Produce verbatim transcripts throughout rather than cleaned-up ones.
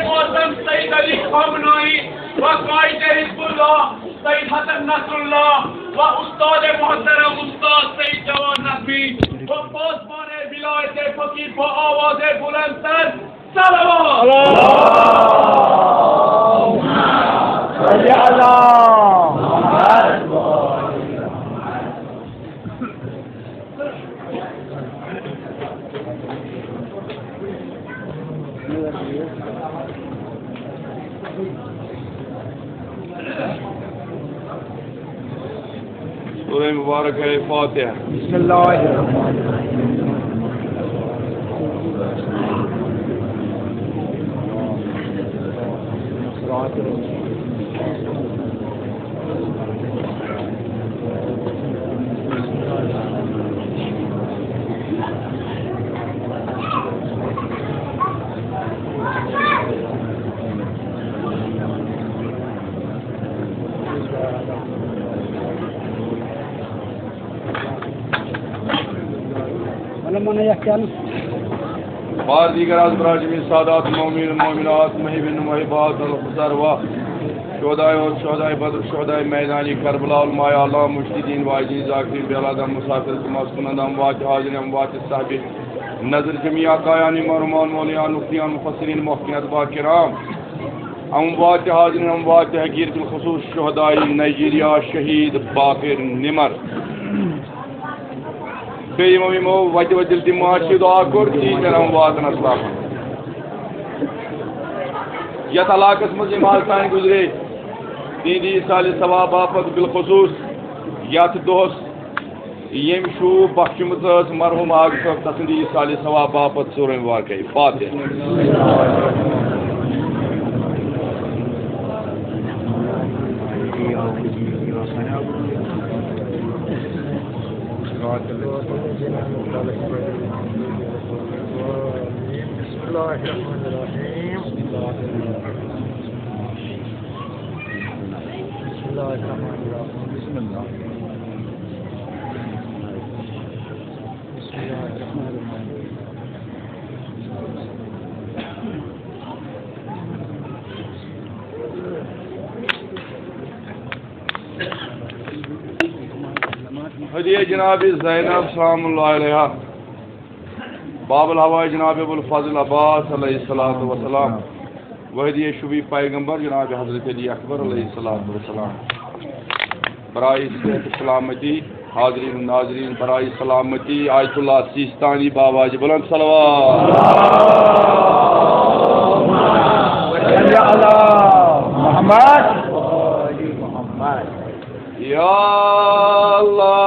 معظم سید علی خامنائی و قائد حزب اللہ سید حسن نصراللہ و استاد محترم استاد سید جواد نقوی و پاسبان ولایت فقیه با آواز بلندتر صلوات. اللهم صل علی محمد. سورہ مبارک ہے فاتحہ. بسم اللہ الرحمن الرحیم. بار دیگر از برای جمعی سادات مومنین مومنات، محبین محبات، الخضر و شهدای و شهدای بدر، شهدای میدانی کربلا، علمای اعلام، مجتهدین، واعظین، ذاکرین، بیلادم، مسافر، مسکونان، اموات، حاضرین، اموات صاحب نظر، جمعی آقایان، مرحومان، مولیان، مفتیان، مفسرین، محققین، ادبا کرام، اموات حاضرین، اموات حقیر، بالخصوص شهدای نایجیریا، شهید باقر نمر. بیٚیہِ یِمو، یِمو وَتہِ وَتہِ ییٚلہِ تِم معاشی دُعا کوٚر، تی کران واتنَس لَبَن. یَتھ علاقَس منٛز یِم آز تام گُزرے، تِہِنٛدِ ایٖصالِ ثواب باپَتھ، بالخصوٗص یَتھ دۄہَس ییٚمۍ شوٗب بخچمٕژ ٲس مرحوٗم آغا صٲب، تَسٕنٛدِ ایٖصالِ ثواب باپَتھ ژوٗرِم واقعہٕ۔ فاتحہ۔ بسم الله الرحمن الرحيم. بسم الله الرحمن الرحيم. بسم الله. بسم الله الرحمن الرحيم. هدیه جناب زینب سلام الله علیها، باب الهوای جناب ابوالفضل عباس علیه الصلاة والسلام، و هدیه شبی پیغمبر جناب حضرت علی اکبر علیه الصلاة والسلام. برای صحت سلامتی، حاضرین و ناظرین، برای سلامتی آیت الله سیستانی با آواز بلند صلوات. صل علی محمد. یا الله.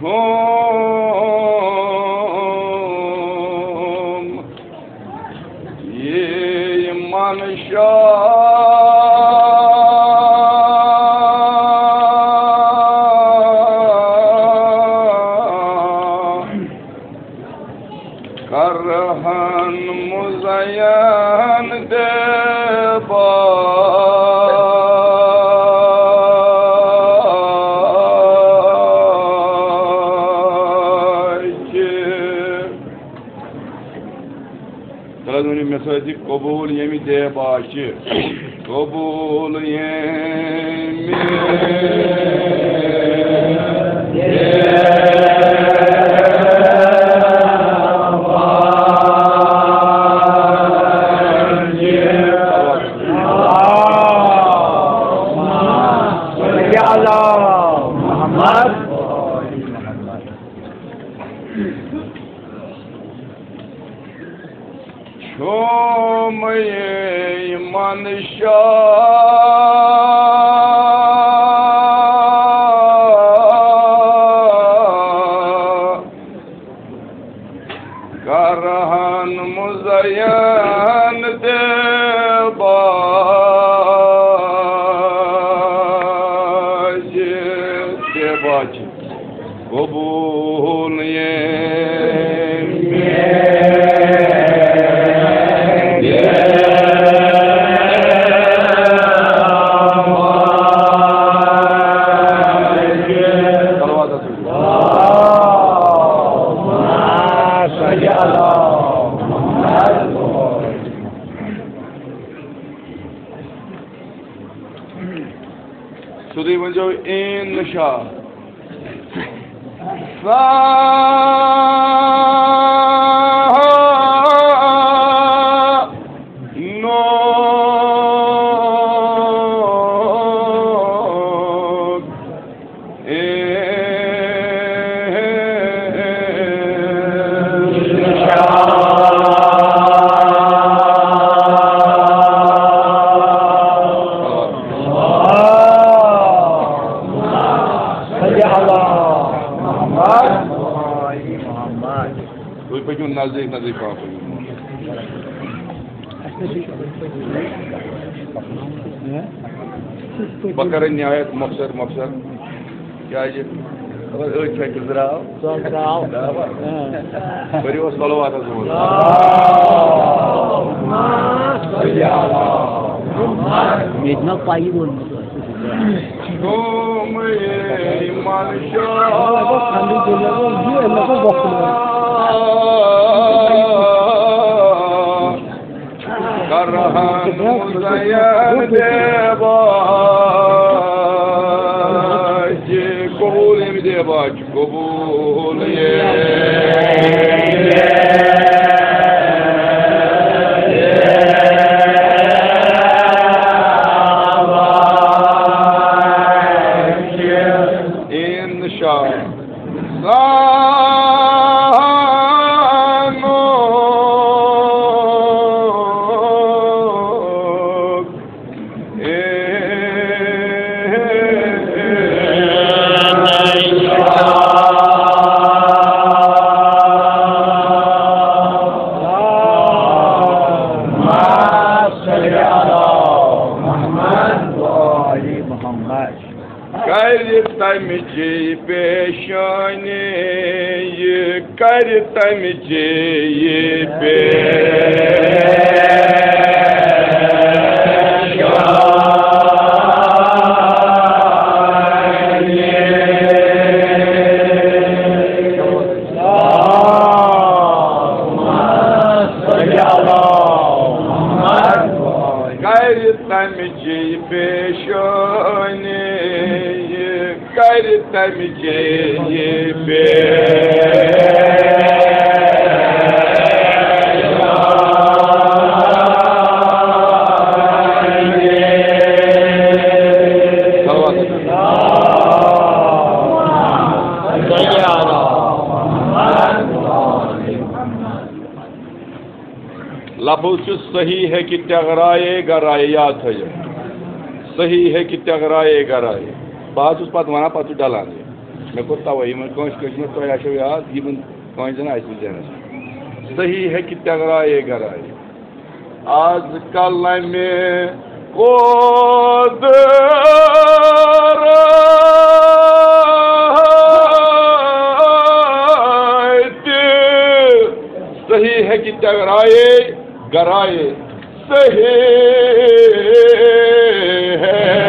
شوم یی من شاہ کرہن مزین دے با تلہ دونی مےٚ سۭتۍ قبول ییٚمہِ دیباچہِ، قبول ییٚمہِ دیباچہِ۔ اللهم صل على محمد۔ شوم ییٚمہِ شاہ کرہن مزین دیباچ، دیباچ قبول یہ۔ سیوٚدُے ؤنۍزیو اِنشاء۔ سا نو تُہۍ پٔکِو نزدیٖک، نزدیٖک پَہَم پٔکِو۔ بہٕ کَرٕ نِہایت مۄخصر، مۄخصر۔ کیٛازِ؟ خبر أتھۍ چھا کِنہٕ درٛاو؟ سُہ درٛاو۔ درٛاوا؟ اۭں۔ پٔرِو حظ صلوات حظ ووت۔ مےٚ تہِ ما پَیی ووٚنمُت اوس۔ قوم ایمان شاہ۔ کرہن مزین دیباچ، قبول یِم دیباچ، قبول یِم۔ انشاء۔ سانو کرِ تمہِ چے پیشانی، یہِ کرِ تمہِ چے یہِ پیشانی۔ کرِ تمہِ چے پیشانی، یہِ کرِ تمہِ چے یہِ پیش۔ لفظ چھُ صحیح ہے کہ ٹغرائے گرائے، یاد تھٲیِو۔ صحیح ہے کہ ٹغرائے گرائے۔ بہٕ حظ چھُس پَتہٕ وَنان، پَتہٕ چھُ ڈَلان یہِ۔ مےٚ کوٚر تَوَے یِمَن کٲنٛسہِ کٲنٛسہِ ما تۄہہِ آسیو یاد، یِمَن کٲنٛسہِ زَن آسہِ نہٕ ذہنَس۔ صحیح ہے کہ ٹغرائے گرائے۔ از قلمِ قدرتِ صحیح ہے کہ ٹغرائے گرائے، صحیح ہے۔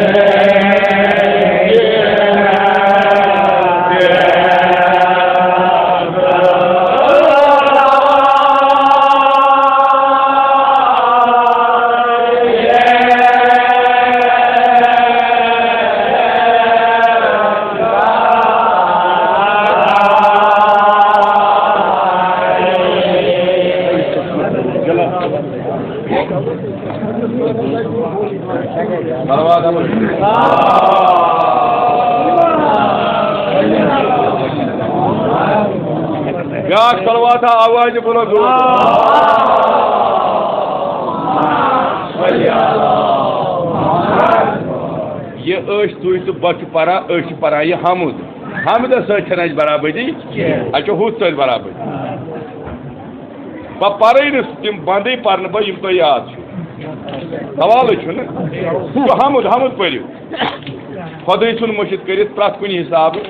بیاکھ صلوات آوازِ بُلند۔ أسۍ تُہۍ تہٕ بہٕ چھِ پران، أسۍ چھِ پران یہِ حمد۔ حمدس سۭتۍ چھَنہٕ اَسہِ برابٔدی، اَسہِ چھِ ہُتھ سۭتۍ برابٔدی۔ بہٕ پَرٕے نہٕ تِم بندٕے پَرنہٕ بہٕ یِم تۄہہِ یاد چھُ۔ حوالہٕ چھُنہٕ۔ سُہ حمد، حمد پٔرِو۔ خۄدٲے سُنٛد مٔشِد کٔرِتھ پرٛٮ۪تھ کُنہِ حسابہٕ،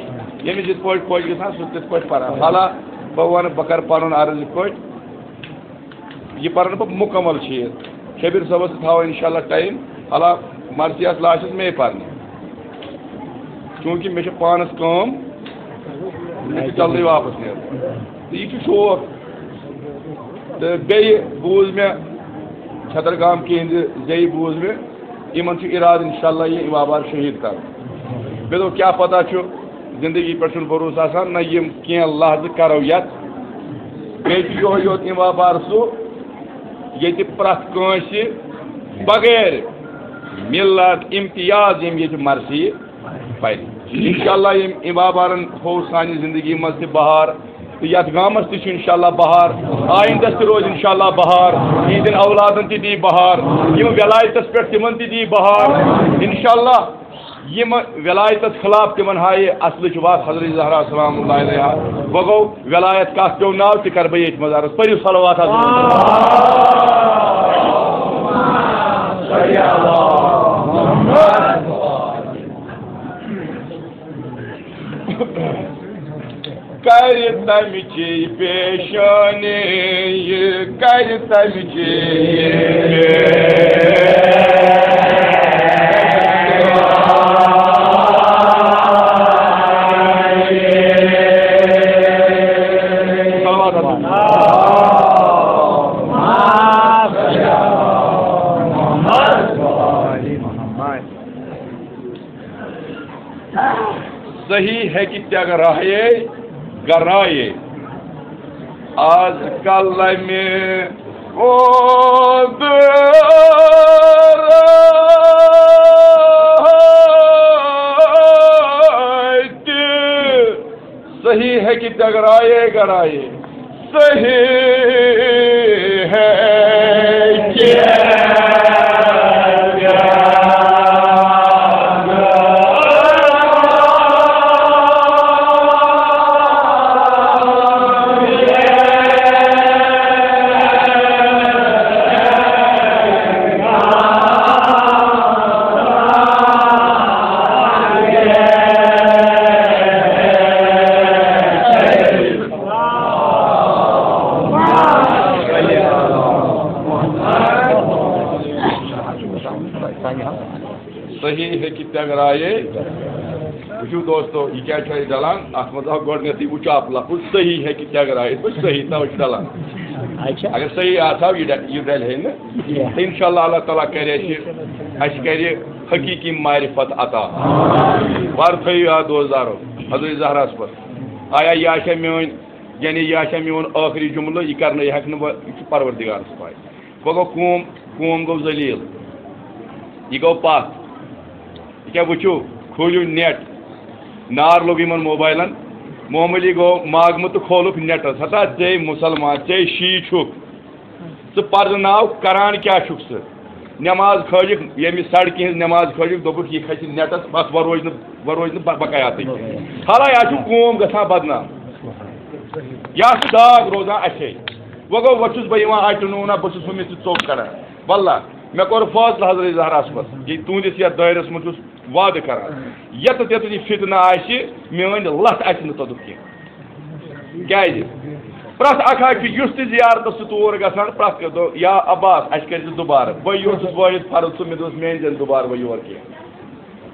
ییٚمِس یِتھ پٲٹھۍ خۄش گژھان، سُہ تِتھ پٲٹھۍ پَران۔ حالا بہٕ وَنہٕ، بہٕ کَرٕ پَنُن عرض یِتھ پٲٹھۍ۔ یہِ پَرَن بہٕ مُکمل شعر۔ شبیر صٲبَس تہِ تھاوو اِنشاءاللہ ٹایم۔ حالا مرثیہ لاسٹَس مے پَرنہِ۔ چوٗنٛکہِ مےٚ چھِ پانَس کٲم، مےٚ چھِ جلدی واپَس نیرُن۔ تہٕ یہِ چھُ شوق۔ تہٕ بیٚیہِ بوٗز مےٚ چھترگام کِہِنٛدِ زیٚیہِ بوٗز مےٚ، یِمَن چھُ اِرادٕ اِنشاءاللہ یہِ اِمام بابار شہیٖد کَرُن۔ مےٚ دوٚپ، کیٛاہ پَتہ چھُ، زِندگی پٮ۪ٹھ چھُنہٕ بھروسہٕ آسان، نہ یِم کینٛہہ لحظہٕ کَرو یَتھ۔ بیٚیہِ چھُ یِہوٚے یوت اِمام بابار سُہ، ییٚتہِ پرٛٮ۪تھ کٲنٛسہِ بغیر مِلت امتیاز یِم ییٚتہِ مرثی پَرِ۔ اِنشاءاللہ ییٚمہِ اِمام بابارَن ہوو سانہِ زِندگی منٛز تہِ بہار، تہٕ یَتھ گامَس تہِ چھُ اِنشاءاللہ بہار، آیندَس تہِ روزِ اِنشاءاللہ بہار، یِہِنٛدٮ۪ن اولادَن تہِ دی بہار، یِم وِلایتَس پٮ۪ٹھ تِمَن تہِ دی بہار۔ اِنشاءاللہ یِم وِلایتَس خلاف تِمَن ہایہِ اَصلٕچ وَتھ حضرت زہرا سلام اللہ علیہا۔ وۄنۍ گوٚو وِلایت کَتھ پیوٚو ناو تہِ کَرٕ بہٕ ییٚتھۍ منٛز عرض۔ پٔرِو صلوات حضرت۔ کرِ تمہِ چے پیشانی، یہِ کرِ تمہِ چے پیشانی۔ صلوات۔ صحیح ہے کہ تیگ رایے گرایے۔ آز کلمہ خود رایت۔ صحیح ہے کہ تیگ رایے گرایے۔ صحیح ہے کہ صحیح ہے کہ تیگ رایے۔ وٕچھِو دوستو، یہِ کیٛاہ چھُ اَسہِ ڈلان؟ اَتھ منٛز آو گۄڈٕنیتھٕے وٕچھو اَکھ لفظ، صحیح ہے کہ تیگ رایے۔ یِتھ پٲٹھۍ صحیح تَوَے چھُ ڈلان۔ اچھا۔ اگر صحیح آسہِ ہا، یہِ ڈ-، یہِ ڈلہِ ہے نہٕ۔ جی۔ تہٕ اِنشاءاللہ اللہ تعالیٰ کَرِ اَسہِ، اَسہِ کَرِ حقیٖقی معرفت عطا۔ وَر تھٲیِو یاد دوستدارو، حضرت زہراہَس پٮ۪ٹھ۔ آیا یہِ آسہِ ہا میٲنۍ، یعنی یہِ آسہِ ہا میون ٲخری جملہٕ، یہِ کَرنہٕ، یہِ ہٮ۪کہٕ نہٕ بہٕ، یہِ چھُ پروردگارَس پاے۔ وۄنۍ گوٚو قوم، قوم گوٚو ذلیل، یہِ گوٚو پتھ۔ یہِ کیٛاہ وٕچھِو؟ کھوٗلِو نیٹ، نار لوٚگ یِمن موبایلن، معموٗلی گوٚو ماگمہٕ تہٕ کھولُکھ نیٹس۔ ہتا ژے مُسلمان، ژے شی چھُکھ، ژٕ پرزٕناو کران کیٛاہ چھُکھ ژٕ؟ نٮ۪ماز کھٲجِکھ، ییٚمہِ سڑکہِ ہٕنٛز نٮ۪ماز کھٲجِکھ، دوٚپُکھ یہِ کھسہِ نیٹس، بس وۄنۍ روزِ نہٕ، وۄنۍ روزِ نہٕ بہ-، بقایا تٔتی۔ حالانکہ آز چھُ قوم گژھان بدنام۔ یہِ چھُ داغ روزان اَسے۔ وۄنۍ گوٚو، وۄنۍ چھُس بہٕ یِوان اَتہِ نوٗنا، بہٕ چھُس ہُمِس تہِ ژوٚپ کَڑان۔ واللہ، مےٚ کوٚر فٲصلہٕ حضرت زہراہَس پٮ۪ٹھ، یہِ تُہٕنٛدِس یَتھ دٲیرَس منٛز چھُس وعدٕ کَران، یَتَتھ یَتَتھ یہِ فِتنہٕ آسہِ، میٛٲنۍ لَتھ آسہِ نہٕ توٚتُتھ کینٛہہ۔ کیٛازِ؟ پرٛٮ۪تھ اَکھ اَکھ چھُ یُس تہِ زیارتَس چھُ تور گژھان، پرٛٮ۪تھ کانٛہہ دۄہ، "یا عباس، اَسہِ کٔرۍ زِ دُبارٕ۔" بہٕ یوت چھُس وٲحد فرض سُہ، مےٚ دوٚپُس، "مےٚ أنۍ زٮ۪ن دُبارٕ وۄنۍ یور کینٛہہ۔"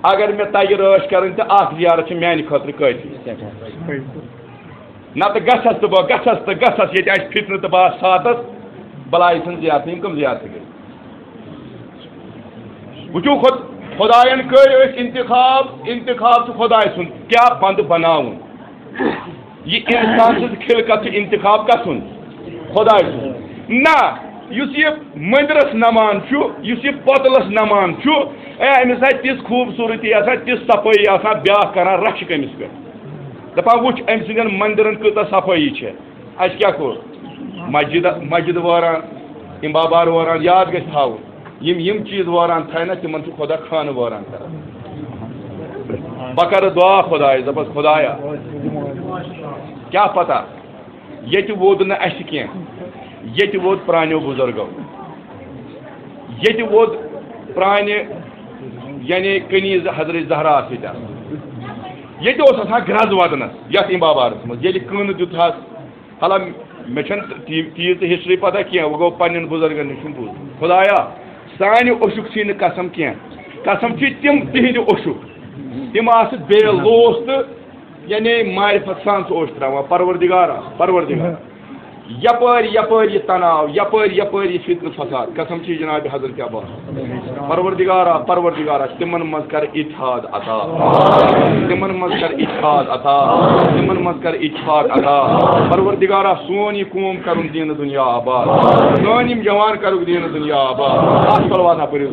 اگر مےٚ تَگہِ رٲچھ کَرٕنۍ تہٕ اَکھ زیارت چھِ میٛانہِ خٲطرٕ کٲفی۔ نتہٕ گژھس تہٕ بہٕ گژھس تہٕ گژھس، ییٚتہِ آسہِ فِتنہٕ تہٕ بہٕ آسہٕ ساتس، بلاے ژھٕن زیارتہٕ، یِم کٕم زیارتہٕ گٔے؟ وٕچھِو، خۄد-، خۄدایَن کٔرۍ أسۍ اِنتِخاب، اِنتِخاب چھُ خۄداے سُنٛد، کیٛاہ بنٛدٕ بناوُن؟ یہِ اِنسان سٕنٛز خِلقت چھِ اِنتِخاب کَس سُنٛد؟ خۄداے سُنٛد۔ نہ، یُس یہِ مٔنٛدرَس نَمان چھُ، یُس یہِ پۄتلَس نَمان چھُ، اے، أمِس آسہِ تِژھ خوٗبصوٗرتی آسان، تِژھ صفٲیی آسان، بیٛاکھ کَران رَچھِ کٔمِس پٮ۪ٹھ؟ دَپان، وٕچھ، أمۍ سٕنٛدٮ۪ن مٔنٛدرَن کۭژاہ صفٲیی چھےٚ۔ اَسہِ کیٛاہ کوٚر؟ مسجد، مسجد وٲران، یِم بابار وٲران، یاد گژھِ تھاوُن۔ یِم، یِم چیٖز وٲران تھاینَکھ، تِمَن چھُ خۄدا خانہٕ وٲران کران۔ بہٕ کرٕ دعا خۄدایَس، دَپَس، خۄدایا، کیٛاہ پتہ، ییٚتہِ ووٚد نہٕ اَسہِ کینٛہہ، ییٚتہِ ووٚد پرٛانیو بُزرگو، ییٚتہِ ووٚد پرٛانہِ، یعنی کنیز حضرت زہرا سۭتۍ۔ ییٚتہِ اوس آسان گرٛز وَدنَس، یَتھ امام بابارَس منٛز، ییٚلہِ کٕنہٕ دیُت حظ، حالانکہ مےٚ چھَنہٕ تی-، تیٖژ تہِ ہسٹری پتہ کینٛہہ، وۄنۍ گوٚو پننٮ۪ن بُزرگن نِش چھُم بوٗزمُت۔ خۄدایا، سانہِ اوٚشُک ژھٕنۍ نہٕ قسم کینٛہہ، قسم چھِ تِم تِہنٛدِ اوٚشُک، تِم آسہٕ بے لوث تہٕ یعنی معرفت سان سُہ اوٚش ترٛاوان۔ پروردگارا، پروردگار، یپٲرۍ یپٲرۍ یہِ تناو، یپٲرۍ یپٲرۍ یہِ فتنہٕ فساد، قسم چھِ جناب حضرت عباس۔ پروردگارا، پروردگارا، تِمن منٛز کر اتحاد عطا۔ تِمن منٛز کر اتحاد عطا۔ تِمن منٛز کر اتحاد عطا۔ پروردگارا، سون یہِ قوم کرُن دین دنیا آباد۔ سٲنۍ یِم جوان کرُکھ دین دنیا آباد۔ اکھ صلوات ہا پٔرِو۔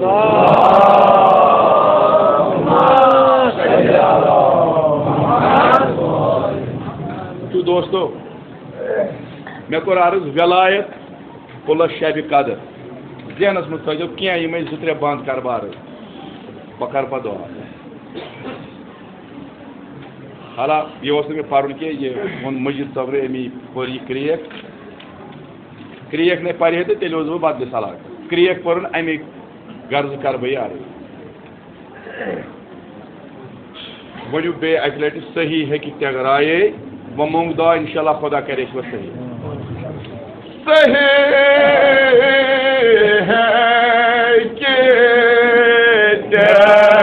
تو دوستو، مےٚ کوٚر عرض ولایت پلس شبِ قدر۔ ذہنس منٛز تھٲیزیو کینٛہہ یِمے زٕ ترٛےٚ بند کاربار۔ بہٕ کرٕ پتہٕ دعا۔ حالا، یہِ اوس نہٕ مےٚ پرُن کینٛہہ، یہِ ووٚن مجید صٲبرٕ، أمی پوٚر یہِ کرٛیک۔ کرٛیک نے پرِ ہے تہٕ تیٚلہِ اوسُس بہٕ بدلِس علاقس۔ کرٛیک پوٚرُن، اَمی غرضہٕ کرٕ بہٕ یہِ عرض۔ ؤنِو بیٚیہِ اَکہِ لَٹہِ، صحیح ہے کہ ٹٮ۪گرایے، وۄنۍ مۄنگ دعا، انشاءاللہ خۄدا کَرِ اَسہِ وۄنۍ صحیح۔ صحیح ہے کہ ٹٮ۪گرایے۔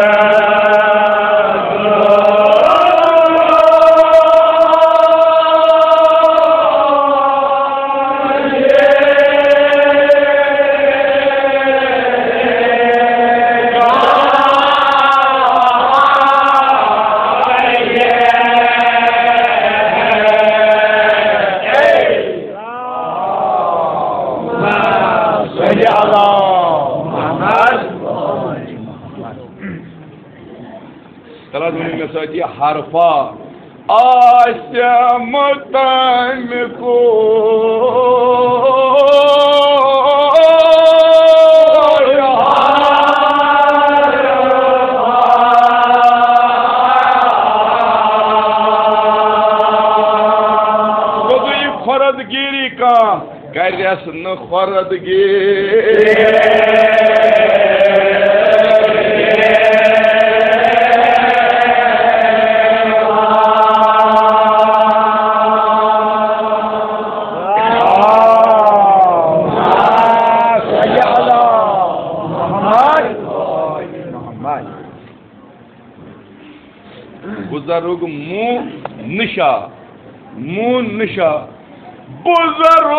تَلہٕ حظ ؤنِو مےٚ سۭتۍ یہِ حرفا۔ آسم تَمہِ کو۔ خۄدٕے خۄرد گیٖری کانٛہہ۔ کَرٮ۪س نہٕ خۄردگی۔ بُزرگ مو نشا، مو نشا، بُزرگ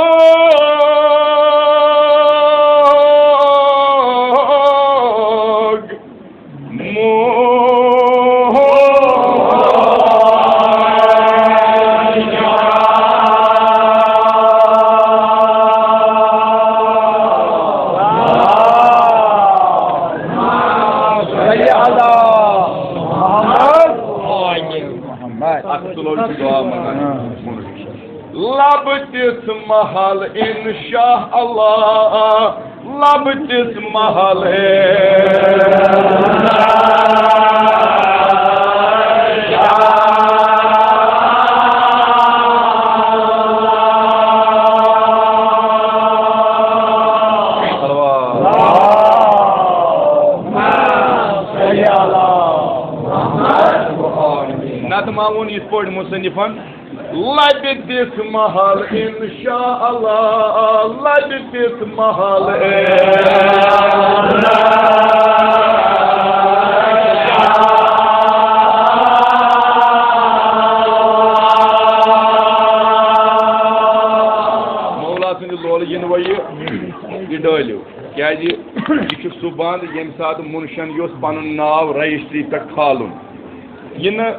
مو صلی علی محمد۔ محمد۔ اکھ تُلو یہِ دُعا منٛگان۔ لب تِژھ محل انشاء اللہ، لب تِژھ محل ہے۔ صلوات۔ نتہٕ ما ووٚن یِتھ پٲٹھۍ مُصنِفن، لبہِ دِتھ محل انشاء اللہ، لبہِ دِتھ محل۔ مولا سٕنٛدِ لولہٕ یِنہٕ وۄنۍ یہِ، یہِ ڈٲلِو۔ کیٛازِ یہِ چھُ سُہ بنٛد، ییٚمہِ ساتہٕ مُنشن یوٚژھ پنُن ناو رجسٹری پٮ۪ٹھ کھالُن، یہِ نہٕ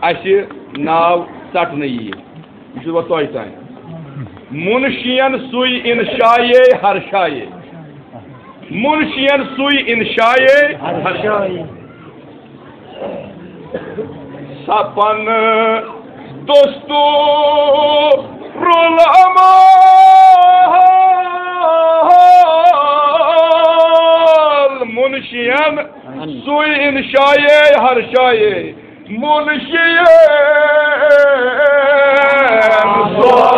اَسہِ ناو ژٹنہٕ یِیہِ۔ یہِ چھُ وۄنۍ تۄہہِ تام۔ مُنشِین سُے اِنشایے ہرشایے۔ مُنشِین سُے اِنشایے ہرشایے۔ سپن دستور العمل، مُنشِین شین سوی انشائے ہر شائے منشین سوی۔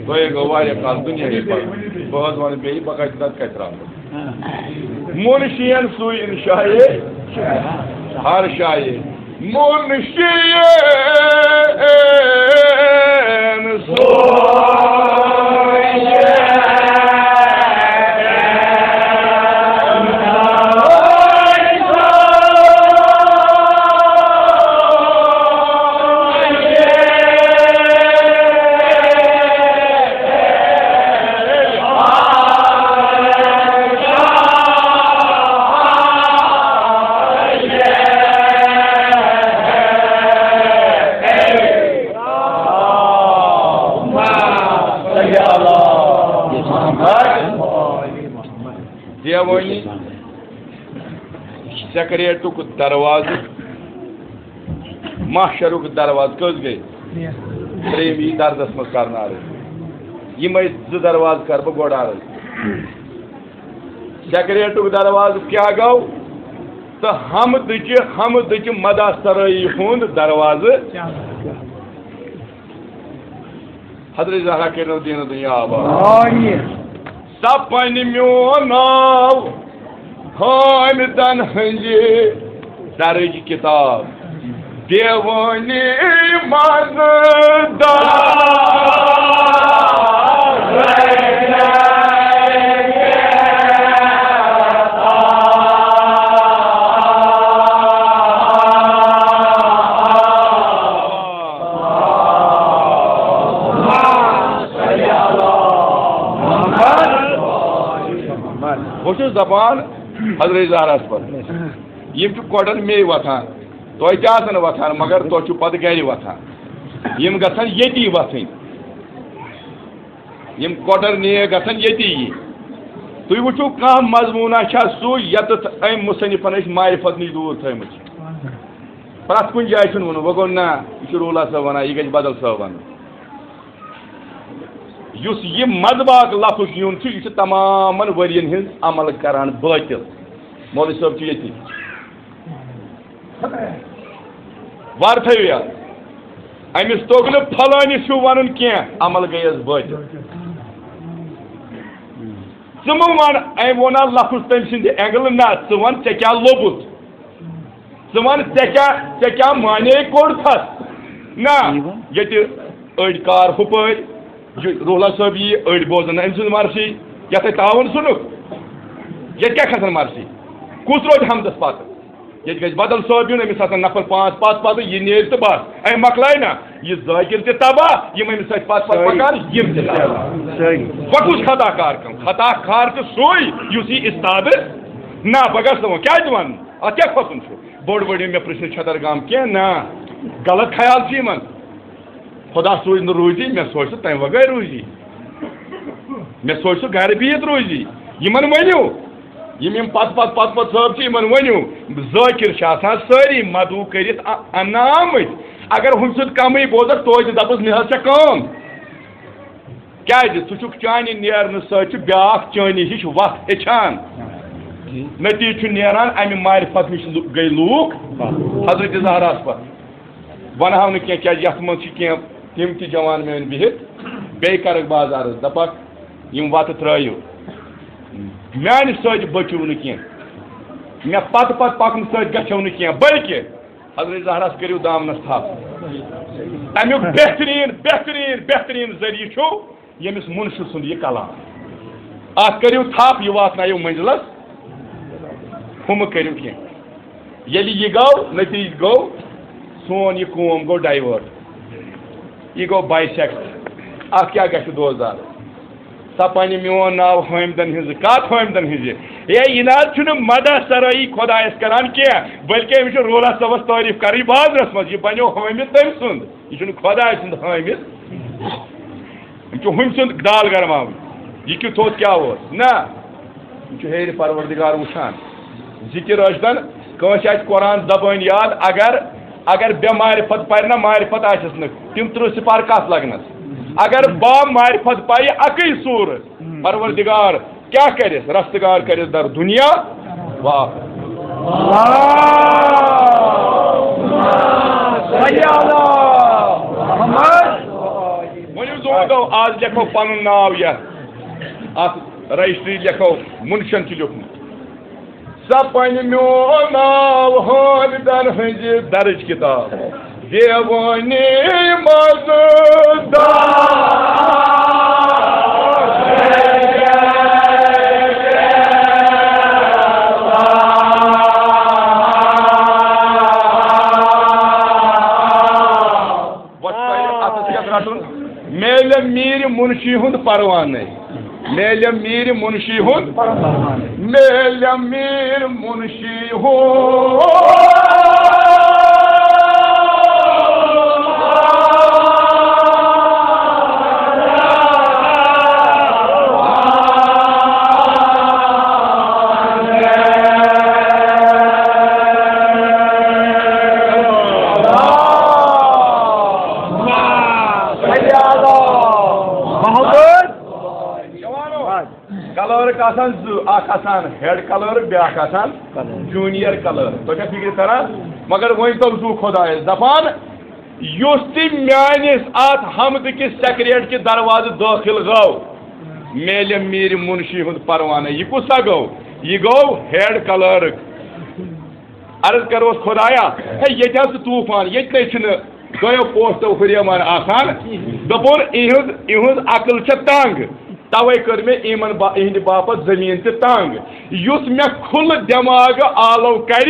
تۄہے گوٚو واریاہ کال دُنیاہٕے پَتہٕ۔ بہٕ حظ وَنہٕ بیٚیہِ، بہٕ کَتہِ، تَتھ کَتہِ ترٛاوٕ؟ منشین سوی انشائے ہر شائے منشین سوی۔ دیوٲنی سیکریٹُک دروازٕ، محشرُک دروازٕ کٔژ گٔے؟ ترٛیٚیِم یی دردس منٛز کرنہٕ عرض۔ یِمے زٕ دروازٕ کرٕ بہٕ گۄڈٕ عرض۔ سیکریٹُک دروازٕ کیٛاہ گوٚو؟ تہٕ حمدٕچہِ، حمدٕچہِ مدح سرٲیی ہُنٛد دروازٕ۔ حضرت زہرا کٔرِنو دیٖنہٕ دُنیا آباد۔ آمین۔ سپن میون ناو حامدن ہٕنٛزِ درٕج کتاب دیوٲنی منٛز دار۔ بہٕ چھُس دَپان حضرت زہراہَس پٮ۪ٹھ، یِم چھِ کۄٹھٮ۪ن مے وۄتھان، تۄہہِ تہِ آسَن وۄتھان، مگر تۄہہِ چھُو پَتہٕ گَرِ وۄتھان۔ یِم گژھن ییٚتی وۄتھٕنۍ، یِم کۄٹھٮ۪ن نیک گژھن ییٚتی یِنۍ۔ تُہۍ وٕچھِو، کانٛہہ مضموٗنہ چھا سُہ یَتَتھ أمۍ مُصنِفَن أسۍ معرفت نِش دوٗر تھٲومٕتۍ؟ پرٛٮ۪تھ کُنہِ جایہِ چھُنہٕ ووٚنمُت، وۄنۍ گوٚو نہ، یہِ چھُ روٗل صٲب وَنان، یہِ گژھِ بدل صٲب وَنُن۔ یُس یہِ مذبحُک لفظ یُن چھُ، یہِ چھُ تمامن ؤرین ہٕنٛز عمل کران باطل۔ مولوی صٲب چھُ ییٚتی۔ وارٕ تھٲیِو یاد۔ أمِس توٚگ نہٕ پھلٲنِس چھُ وَنُن کینٛہہ، عمل گٔیَس باطل۔ ژٕ مہٕ وَن، أمۍ ووٚن اَتھ لفظ تٔمۍ سٕنٛدِ اینگلہٕ، نہ، ژٕ وَن ژےٚ کیٛاہ لوٚبُتھ۔ ژٕ وَن، ژےٚ کیٛاہ، ژےٚ کیٛاہ معنی کوٚڑتھَس؟ نہ، ییٚتہِ أڑۍ کار ہُپٲرۍ، یہِ روٗحلا صٲب یی، أڑۍ بوزَن نہٕ أمۍ سٕنٛز مرثی، یَتھ ہے تاوَن ژھٕنُکھ۔ ییٚتہِ کیٛاہ کھسَن مرثی؟ کُس روزِ حمدَس پَتہٕ؟ ییٚتہِ گژھِ بدل صٲب یُن، أمِس آسَن نفر پانٛژھ پَتہٕ پَتہٕ، یہِ نیرِ تہٕ بَس، أمۍ مۄکلایہِ نہ۔ یہِ ذٲکِر تہِ تباہ، یِم أمِس سۭتۍ پَتہٕ پَتہٕ سٲری۔ پَکان، یِم تہِ تباہ۔ سٲری۔ وۄنۍ کُس خطا کار کَم؟ خطا کار چھُ سُے، یُس یہِ اِستاد نہ، بہٕ گژھٕ نہٕ وۄنۍ، کیٛازِ وَنہٕ؟ اَتھ کیٛاہ کھوژُن چھُ؟ بوٚڑ بٔڑِو مےٚ پرٛژھنہٕ چھۄدر گام کینٛہہ، نہ۔ غلط خیال چھُ یِمن۔ خۄدا سوٗزِ نہٕ روٗزی، مےٚ سوزِ سُہ تَمہِ وغٲر روٗزی۔ مےٚ سوزِ سُہ گرِ بِہِتھ روٗزی۔ یِمن ؤنِو، یِم یِم پتہٕ پتہٕ پتہٕ پتہٕ صٲب چھِ، یِمن ؤنِو، ذٲکِر چھِ آسان سٲری مدعو کٔرِتھ اَ-، اَننہٕ آمٕتۍ۔ اگر ہُمہِ سۭتۍ کمٕے بوزکھ، توتہِ دَپُس، مےٚ حظ چھےٚ کٲم۔ کیازِ؟ ژٕ چھُکھ چانہِ نیرنہٕ سۭتۍ چھُ بیٛاکھ چٲنی ہِش وَتھ ہیٚچھان۔ نتیٖجہٕ چھُ نیران اَمہِ معرفت نِش لُ-، گٔے لوٗکھ حضرت زہراہَس پَتھ۔ وَنہٕ ہاو نہٕ کینٛہہ، کیازِ یَتھ منٛز چھِ کینٛہہ تِم تہِ جوان میٲنۍ بِہِتھ۔ بیٚیہِ کَرَکھ بہٕ آز عرض، دَپَکھ، یِم وَتہٕ ترٛٲیِو۔ میانہِ سۭتۍ بٔچِو نہٕ کینٛہہ، مےٚ پَتہٕ پَتہٕ پَکنہٕ سۭتۍ گژھیو نہٕ کینٛہہ، بلکہِ حضرت زہراہَس کٔرِو دامنَس تھپھ۔ تَمیُک بہتریٖن، بہتریٖن، بہتریٖن ذٔریعہٕ چھُ ییٚمِس مُنشہِ سُنٛد یہِ کلام۔ اَتھ کٔرِو تھپھ، یہِ واتنٲیِو منزلَس۔ ہُہ مہٕ کٔرِو کینٛہہ۔ ییٚلہِ یہِ گوٚو، نتیٖجہٕ گوٚو، سون یہِ قوم گوٚو divert۔ یہِ گوٚو bisect۔ اَتھ کیٛاہ گژھِ دوزدار؟ سۄ پننہِ میون ناو حٲمدن ہٕنٛزِ۔ کتھ حٲمدن ہٕنٛزِ؟ ہے، یہِ نہ حظ چھُنہٕ مدح سرٲیی خۄدایس کران کینٛہہ، بلکہِ أمِس چھُ رولا صٲبس تعریف کرٕنۍ بازرس منٛز۔ یہِ بنیو حٲمد تٔمۍ سُنٛد، یہِ چھُنہٕ خۄداے سُنٛد حٲمد۔ أمۍ چھُ ہُمۍ سُنٛد دال گرماوٕنۍ۔ یہِ کیُتھ اوس، کیٛاہ اوس؟ نہ، یہِ چھُ ہیرِ پروردگار وٕچھان۔ ذکر ٲسۍتن، کٲنٛسہِ آسہِ قرآن زبٲنۍ یاد، اگر، اگر بے معرفت پرِ نہ، معرفت آسٮ۪س نہٕ، تِم ترٕٛہ سپارٕ کتھ لگنس؟ اگر با معرفت پرِ اکٕے سورٕ، پروردگار کیٛاہ کرٮ۪س؟ رستگار کرٮ۪س در دنیا و آخرت۔ اللہم صل علی محمد۔ ؤنِو زوٗن تو، آز لیکھو پنُن ناو یتھ، اتھ رجسٹری لیکھو، منشن چھُ لیوٚکھمُت۔ سۄ پنہِ میون ناو حٲمدن ہٕنٛزِ درٕج کتاب۔ دیوٲنی منٛز دار۔ وۄتھ تۄہہِ اَتھَس کیٛاہ رَٹُن؟ میلہِ میٖرِ مُنشی ہُنٛد پروانَے۔ میلہِ میٖرِ مُنشی ہُنٛد۔ میلہِ میٖرِ مُنشی ہُنٛد۔ کلٲرٕک آسان زٕ، اکھ آسان ہیڈ کلٲرٕک، بیٛاکھ آسان جوٗنیر کلٲرٕک۔ تۄہہِ چھا فِکرِ تران؟ مگر وۄنۍ تو زُو خۄدایَس دَپان، یُس تہِ میٛٲنِس اَتھ حمدٕ کِس سیکریٹ کہِ دروازٕ دٲخل گوٚو، میلہِ میٖرِ مُنشی ہُنٛد پروانہٕ۔ یہِ کُس سا گوٚو؟ یہِ گوٚو ہیڈ کلٲرٕک۔ عرض کروس، خۄدایا، ہے، ییٚتہِ حظ چھُ طوٗفان، ییٚتہِ نَے چھُنہٕ دۄیو پوسٹو ہُریمان آسان۔ دوٚپُن، "یِہٕنٛز، یِہٕنٛز عقل چھےٚ تنٛگ، توے کٔر مےٚ یِمن با-، یِہٕنٛدِ باپتھ زٔمیٖن تہِ تنٛگ۔ یُس مےٚ کھُلہٕ دٮ۪ماغہٕ آلو کرِ،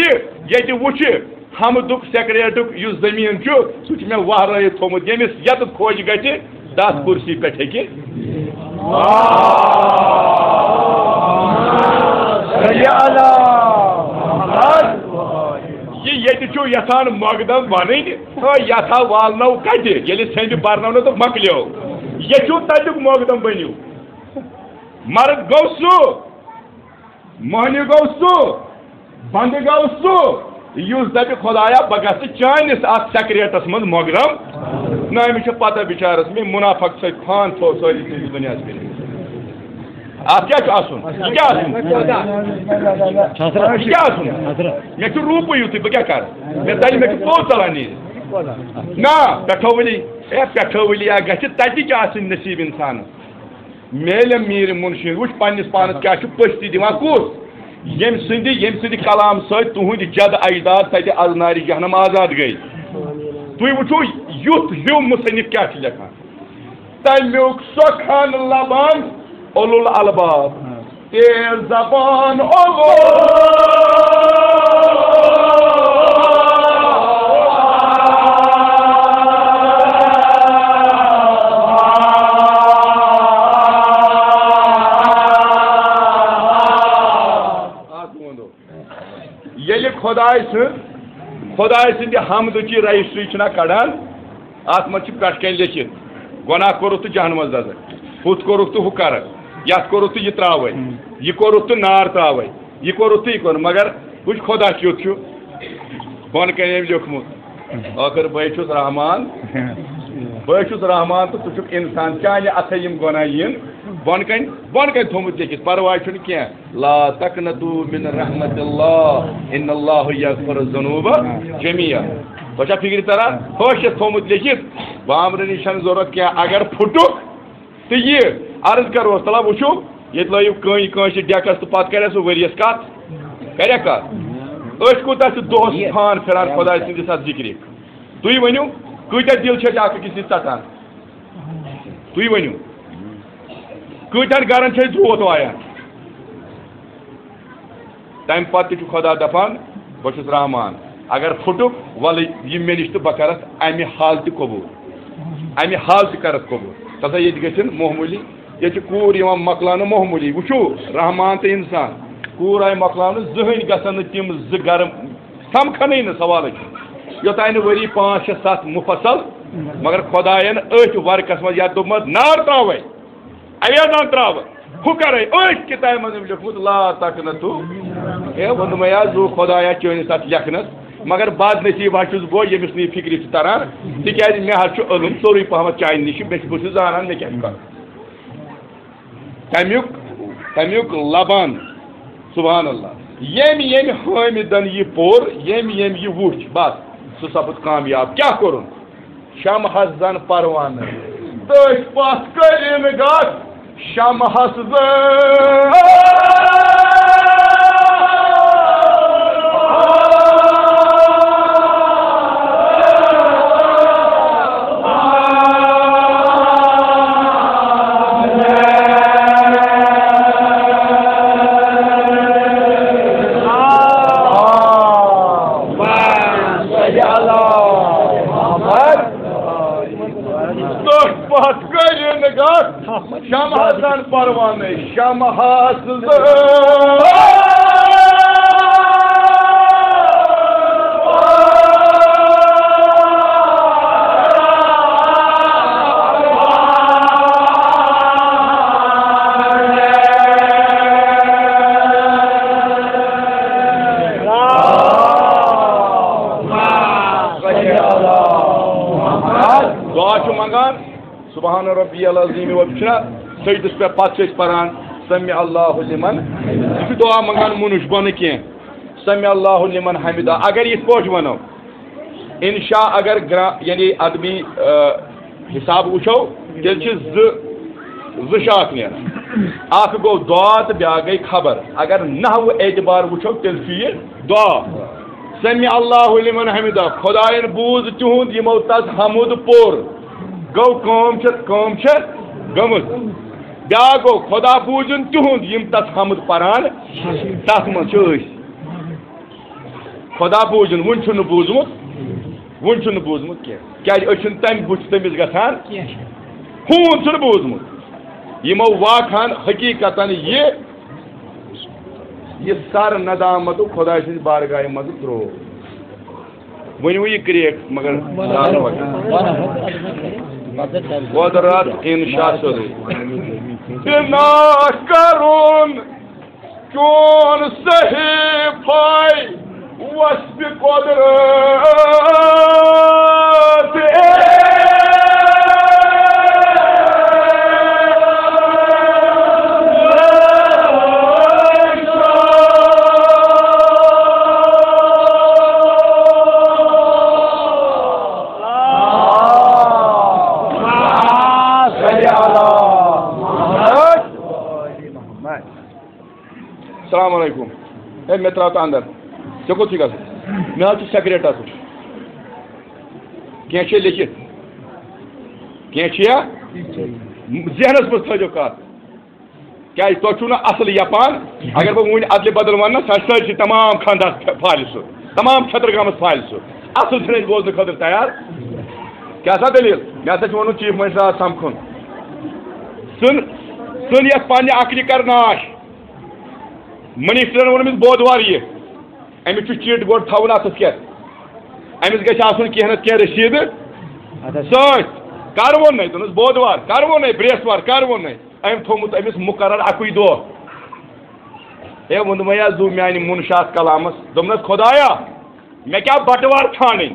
ییٚتہِ وُچھِ حمدُک سیکریٹُک یُس زٔمیٖن چھُ، سُہ چھُ مےٚ وہرٲیِتھ تھوٚومُت، ییٚمِس ییٚتٮ۪تھ خۄش گژھِ، تَتھ کُرسی پٮ۪ٹھ ہیٚکہِ۔" صلی علی محمد۔ یہِ ییٚتہِ چھُ یژھان مۄقدم بنٕنۍ، تہٕ یتھ ہا والنو کتہِ، ییٚلہِ سیٚنٛدِ برنو نہٕ تہٕ مۄکلیو۔ ییٚتہِ چھُ تتیُک مۄقدم بٔنِو۔ مرد گوٚو سُہ، مۄہنیو گوٚو سُہ، بندٕ گوٚو سُہ، یُس دپہِ، "خۄدایا، بہٕ گژھٕ چٲنِس اتھ سیکریٹس منٛز مۄقدم۔" نہ، أمِس چھِ پتہ بِچارس، مےٚ منافق سۭتۍ فان تھوٚو سٲری چیٖز دُنیاہس پٮ۪ٹھ۔ اتھ کیٛاہ چھُ آسُن؟ یہِ کیٛاہ آسُن؟ یہِ کیٛاہ آسُن؟ مےٚ چھُ روٗپٕے یُتُے، بہٕ کیٛاہ کرٕ؟ مےٚ تَلہِ، مےٚ چھُ پوٚز ژلان نیٖرِتھ۔ نہ، پٮ۪ٹھو ؤلی، اے، پٮ۪ٹھو ؤلی، آ، گژھِ تَتہِ کیٛاہ آسٕنۍ نصیٖب اِنسانس؟ میلہِ میٖرِ مُنشی، وٕچھ پننِس پانس کیٛاہ چھُ پٔستی دِوان۔ کُس؟ ییٚمہِ سٕنٛدِ، ییٚمہِ سٕنٛدِ کلام سۭتۍ تُہٕنٛدۍ جد اجداد تَتہِ از نارِ جہنم آزاد گٔے۔ تُہۍ وٕچھِو، یُتھ ہیوٗ مُصنِف کیٛاہ چھُ لیکھان۔ تَمیُک سۄ کھن لبان اولو الالباب۔ تیز زبان اولو۔ ییٚلہِ خۄداے سٕنٛز، خۄداے سٕنٛدِ حمدٕچی رجسٹری چھِنہ کڑان، اتھ منٛز چھِ پٮ۪ٹھ کنہِ لیکھِتھ، گۄناہ کوٚرُتھ تہٕ جہنمس دزکھ، ہُتھ کوٚرُتھ تہٕ ہُہ کرکھ، یتھ کوٚرُتھ تہٕ یہِ ترٛاوَے، یہِ کوٚرُتھ تہٕ نار ترٛاوَے، یہِ کوٚرُتھ تہٕ یہِ کوٚرُتھ۔ مگر وٕچھ، خۄدا کیُتھ چھُ، بۄنہٕ کنہِ أمۍ لیوٚکھمُت، ٲخر بہٕ چھُس رحمان، بہٕ چھُس رحمان تہٕ ژٕ چھُکھ انسان، چانہِ اتھے یِم گۄناہ یِن۔ بۄنہٕ کنہِ، بۄنہٕ کنہِ تھوٚمُت لیکھِتھ، پرواے چھُنہٕ کینٛہہ۔ لا تقنطوا من رحمت اللہ، ان اللہ یغفر الذنوب جمیعا۔ تۄہہِ چھا فکرِ تران؟ ہٲشِتھ تھوٚمُت لیکھِتھ، بامبرنٕچ چھَنہٕ ضروٗرت کینٛہہ۔ اگر پھُٹُکھ تہٕ یہِ عرض کروس، تَلہ وٕچھِو، ییٚتہِ لٲیِو کٲنٛسہِ، کٲنٛسہِ ڈیکس تہٕ پتہٕ کرِ سُہ ؤریَس کتھ، کرِ کتھ؟ أسۍ کوٗتاہ چھِ دۄہس فان پھِران خۄداے سٕنٛدِس اتھ ذِکرِ؟ تُہۍ ؤنِو، کۭتیاہ دِل چھِ أسۍ اکھ أکِس سۭتۍ ژٹان؟ تُہۍ ؤنِو، کۭتیٛاہَن گَرَن چھِ أسۍ دروت وایان؟ تَمہِ پَتہٕ تہِ چھُ خۄدا دَپان، "بہٕ چھُس رحمان، اگر پھُٹُکھ، وَلہٕ یہِ مےٚ نِش تہٕ بہٕ کَرَتھ اَمہِ حالتہِ قبوٗل۔" امہِ حال تہِ کرتھ قبول۔ تتھ ییٚتہِ گژھن معموٗلی، ییٚتہِ چھِ کوٗر یِوان مۄکلاونہٕ معموٗلی۔ وٕچھِو، رحمان تہٕ انسان، کوٗر آیہِ مۄکلاونہٕ، زٕہٕنۍ گژھن نہٕ تِم زٕ گرٕ سمکھنٕے نہٕ، سوالٕے چھُنہٕ۔ یوٚتانۍ نہٕ ؤری پانٛژھ شےٚ ستھ مُفصل، مگر خۄداین أتھۍ ورقس منٛز یتھ دوٚپمُت نار تراوے، اویزان تراوٕ، ہُہ کرے، أتھۍ کتابہِ منٛز أمۍ لیوٚکھمُت لا تقنطوا۔ ہے ووٚنمَے حظ، زُو خۄدایا چٲنِس اتھ لیکھنس، مگر بد نصیب حظ چھُس بہٕ، ییٚمِس نہٕ یہِ فکرِ چھُ تران، تِکیازِ مےٚ حظ چھُ علم ژوٚرُے پہمتھ چانہِ نِش، مےٚ چھُ، بہٕ چھُس زانان مےٚ کیٛاہ چھُ کرُن۔ تمیُک، تمیُک لبان، سبحان اللہ، ییٚمۍ، ییٚمۍ حٲمدن یہِ پوٚر، ییٚمۍ، ییٚمۍ یہِ وُچھ، بس، سُہ سپُد کامیاب۔ کیٛاہ کوٚرُن؟ شمہس زن پروانہٕ، دٔسۍ پتھ کٔرِن گتھ شمہس زن۔ تٔتھۍ پتھ کٔرِن گتھ شمہٕ حسن پروانہٕ، شمہٕ حسن۔ دعا چھُ منٛگان، سبحان ربی العظیم، وۄنۍ چھُنہ سجدس پٮ۪ٹھ پتہٕ چھِ أسۍ پران سمع اللہ لمن، یہِ چھُ دعا منٛگان، مُنُش بنہٕ کینٛہہ، سمع اللہ لمن حمدہ۔ اگر یِتھ پٲٹھۍ ونو، انشاء اگر گرا-، یعنی ادبی، آ، حساب وٕچھو، تیٚلہِ چھِ زٕ، زٕ شاخ نیران۔ اکھ گوٚو دعا تہٕ بیٛاکھ گٔے خبر۔ اگر نحو اعتبار وٕچھو، تیٚلہِ چھُ یہِ دعا۔ سمع اللہ لمن حمدہ، خدایَن بوٗز تِہُنٛد، یِمو تس حمد پوٚر۔ گوٚو کٲم چھِ، کٲم چھِ گٔمٕژ۔ بیٛاکھ گوٚو خدا بوٗزِن تِہُنٛد، یِم تس حمد پران، تتھ منٛز چھِ أسۍ۔ خدا بوٗزِن، وُنہِ چھُنہٕ بوٗزمُت، وُنہِ چھُنہٕ بوٗزمُت کینٛہہ۔ کیٛازِ أسۍ چھِنہٕ تَمہِ بُتھِ تٔمِس گژھان۔ ہوٗن چھُنہٕ بوٗزمُت۔ یِمو واقعن حقیٖقتن یہِ، یہِ سر ندامت خۄداے سٕنٛزِ بارگاہہِ منٛز ترٛوو۔ ؤنِو یہِ کرٛیک، مگر قۄدرت انشاء سیوٚدُے۔ بنا کرُن چون صحیفہ وصف قدرت۔ السلام علیکم۔ ہے، مےٚ ترٛاو تہٕ اندر۔ ژےٚ کوٚت چھُے گژھُن؟ مےٚ حظ چھُ سیکریٹ اَژُن۔ کینٛہہ چھُے لیکھِتھ؟ کینٛہہ چھُیا؟ ذہنس منٛز تھٲیزیو کتھ۔ کیٛازِ تۄہہِ چھُو نہٕ اصل یپان۔ اگر بہٕ وُنہِ ادلہِ بدل ونہٕ نا، سۄ آسہِ سٲرسٕے تمام خاندان فالہِ سُہ، تمام چھترگامس فالہِ سُہ۔ اصل چھُنہٕ أسۍ بوزنہٕ خٲطرٕ تیار۔ کیٛاہ سا دٔلیٖل؟ مےٚ ہسا چھُ ووٚنمُت چیف منسٹرس سمکھُن۔ ژھٕن، ژھٕن یتھ پننہِ عقلہِ کر ناش۔ منسٹرن ووٚن أمِس بودوار یہِ، أمِس چھُ چِٹ گۄڈٕ تھاوُن اَتھس کٮ۪تھ، أمِس گژھِ آسُن کینٛہہ نتہٕ کینٛہہ رٔسیٖدٕ اَتھس۔ سۭتۍ۔ کر ووٚننَے؟ دوٚپنَس بودوار۔ کر ووٚننَے؟ برٛیسوار۔ کر ووٚننَے؟ أمۍ تھوٚومُت أمِس مُقرر اَکُے دۄہ۔ ہے ووٚنمَے حظ زُو میٛانہِ مُنشات کلامس، دوٚپنَس خۄدایا، مےٚ کیٛاہ بٹوار ژھانڈٕنۍ؟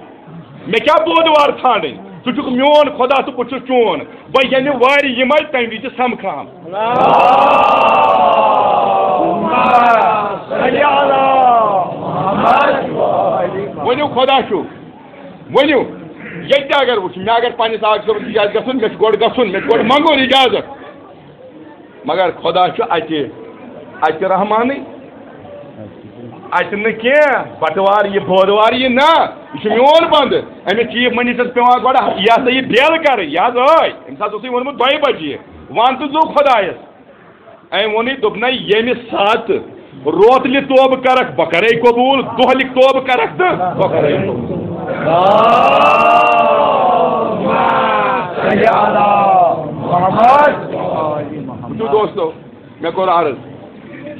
مےٚ کیٛاہ بودوار ژھانڈٕنۍ؟ ژٕ چھُکھ میون خۄدا تہٕ بہٕ چھُس چون۔ بہٕ ییٚمہِ وارِ یِمے، تَمہِ وِزِ سمکھہٕ ہم۔ ؤنِو خۄدا چھُ، ؤنِو۔ ییٚتہِ تہِ اگر وٕچھ، مےٚ اگر پننِس آکھ صٲبَس نِش آسہِ گژھُن، مےٚ چھُ گۄڈٕ گژھُن، مےٚ چھُ گۄڈٕ منٛگُن اجازت۔ مگر خۄدا چھُ اَتہِ، اَتہِ رحمانٕے۔ اَتہِ نہٕ کینٛہہ، بٹوار یہِ، بودوار یہِ، نہ، یہِ چھُ میون بندٕ۔ أمِس چیف منسٹرس پٮ۪وان گۄڈٕ یہِ ہسا یہِ بیل کرٕنۍ، یہِ حظ ٲے، أمِس حظ اوسُے ووٚنمُت دۄیہِ بجہِ یہِ، وَن تہٕ زُو خۄدایَس۔ أمۍ ووٚنُے، دوٚپنَے، ییٚمہِ ساتہٕ روتلہِ توبہٕ کرکھ، بہٕ کرے قبوٗل، دۄہلہِ توبہٕ کرکھ تہٕ بہٕ کرے قبوٗل۔ صلی علی محمد۔ وٕچھِو دوستو، مےٚ کوٚر عرض،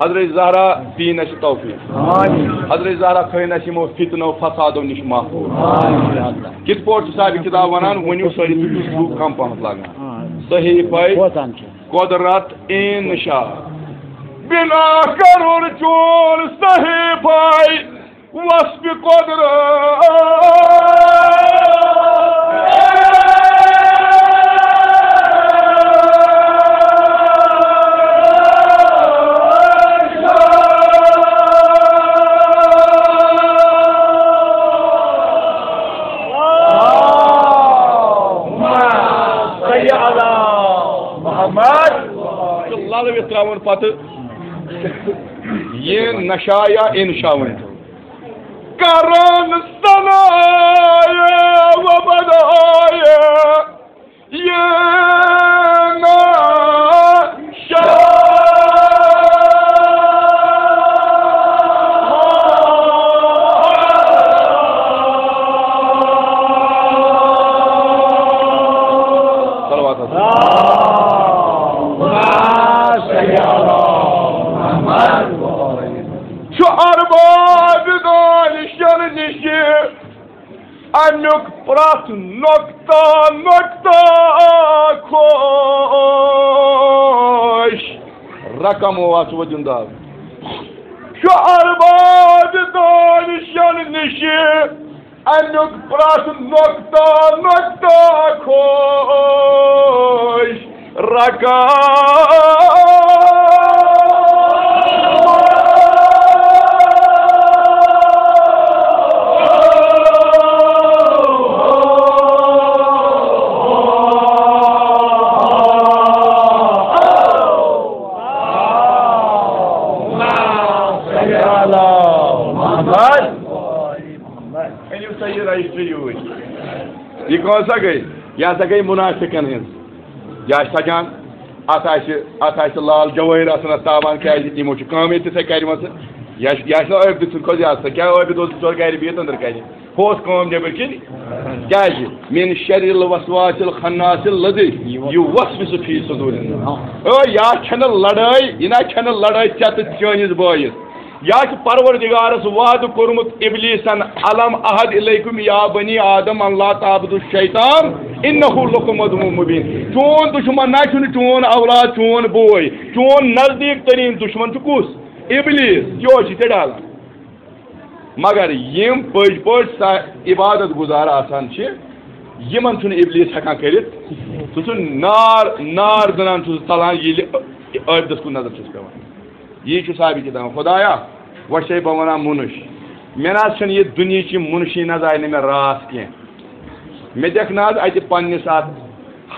حضرت زہرا دِیِن اَسہِ توفیٖق۔ آمین۔ حضرت زہرا تھٲیِن اَسہِ یِمو فتنو فسادو نِش محفوٗظ۔ آمین۔ کِتھ پٲٹھۍ چھُ صاحب کِتاب وَنان، ؤنِو سٲری، تُہۍ چھِو کَم پَہمَتھ لاگان۔ صحیح پٲٹھۍ۔ قدرت انشاء۔ بنا کرُن چون صحیفہ وصف قدرت۔ اللہم صل علی محمد۔ تہٕ لَلہٕ وِتھ ترٛاوُن پَتہٕ یہِ نشا یا انشا ؤنِتھ۔ کرن ثنایہ و بدایہ یہ نشا۔ صلوات۔ چھُ ارباب دانشن نِش امیُک پرٛٮ۪تھ نۄقطہ نۄقطہ خۄش۔ رقم اوس وۄنۍ دیُن دَب۔ چھُ ارباب دانشن نِش امیُک پرٛٮ۪تھ نۄقطہ نۄقطہ خۄش۔ رقم۔ أنِو سا یہِ رجسٹری یوٗرۍ۔ یہِ کۄس سا گٔے؟ یہِ ہسا گٔے مُنافِقن ہٕنٛز۔ یہِ آسہِ سجان، اتھ آسہِ، اتھ آسہِ لال جوٲہِر آسان اتھ تابان، کیازِ یِمو چھِ کٲمٕے تِژھے کرِمژٕ۔ یہِ آسہِ، یہِ آسہِ نہٕ عٲبدٕ سُنٛد کھۄتہٕ زیادٕ سۄ۔ کیٛاہ عٲبدٕ اوس بِچور گرِ بِہِتھ أنٛدرٕ کنہِ؟ ہُہ اوس کٲم نیٚبٕرۍ کِنۍ۔ کیازِ؟ من شر الوسواس الخناس الذی یوسوس فی صدور الناس۔ او، یا چھنہٕ لڑٲے، یہِ نہ چھنہٕ لڑٲے ژےٚ تہٕ چٲنِس بٲیِس۔ یا چھُ پروردگارس وعدٕ کوٚرمُت ابلیسن، الم اعہد الیکم یا بنی آدم ان لا تعبدوا الشیطان انہ لکم عدو مبین۔ چون دشمن نہ چھُنہٕ چون اولاد، چون بوے، چون نزدیٖک تریٖن دشمن چھُ کُس؟ ابلیس۔ یہِ اوس یہِ ژےٚ ڈالان۔ مگر یِم پٔزۍ پٲٹھۍ سا عبادت گزار آسان چھِ، یِمن چھُنہٕ ابلیس ہٮ۪کان کٔرِتھ۔ سُہ چھُ نار، نار زنان چھُ سُہ ژلان، ییٚلہِ عٲبدس کُن نظر چھُس پٮ۪وان۔ یی چھُ صاحب کتاب، خدایا، وۄنۍ چھُسے بہٕ ونان مُنُش، مےٚ نہ حظ چھُنہٕ یہِ دُنیہٕچ یہِ مُنشی نہ حظ آیہِ نہٕ مےٚ راس کینٛہہ۔ مےٚ دِکھ نہ حظ اتہِ پننِس اتھ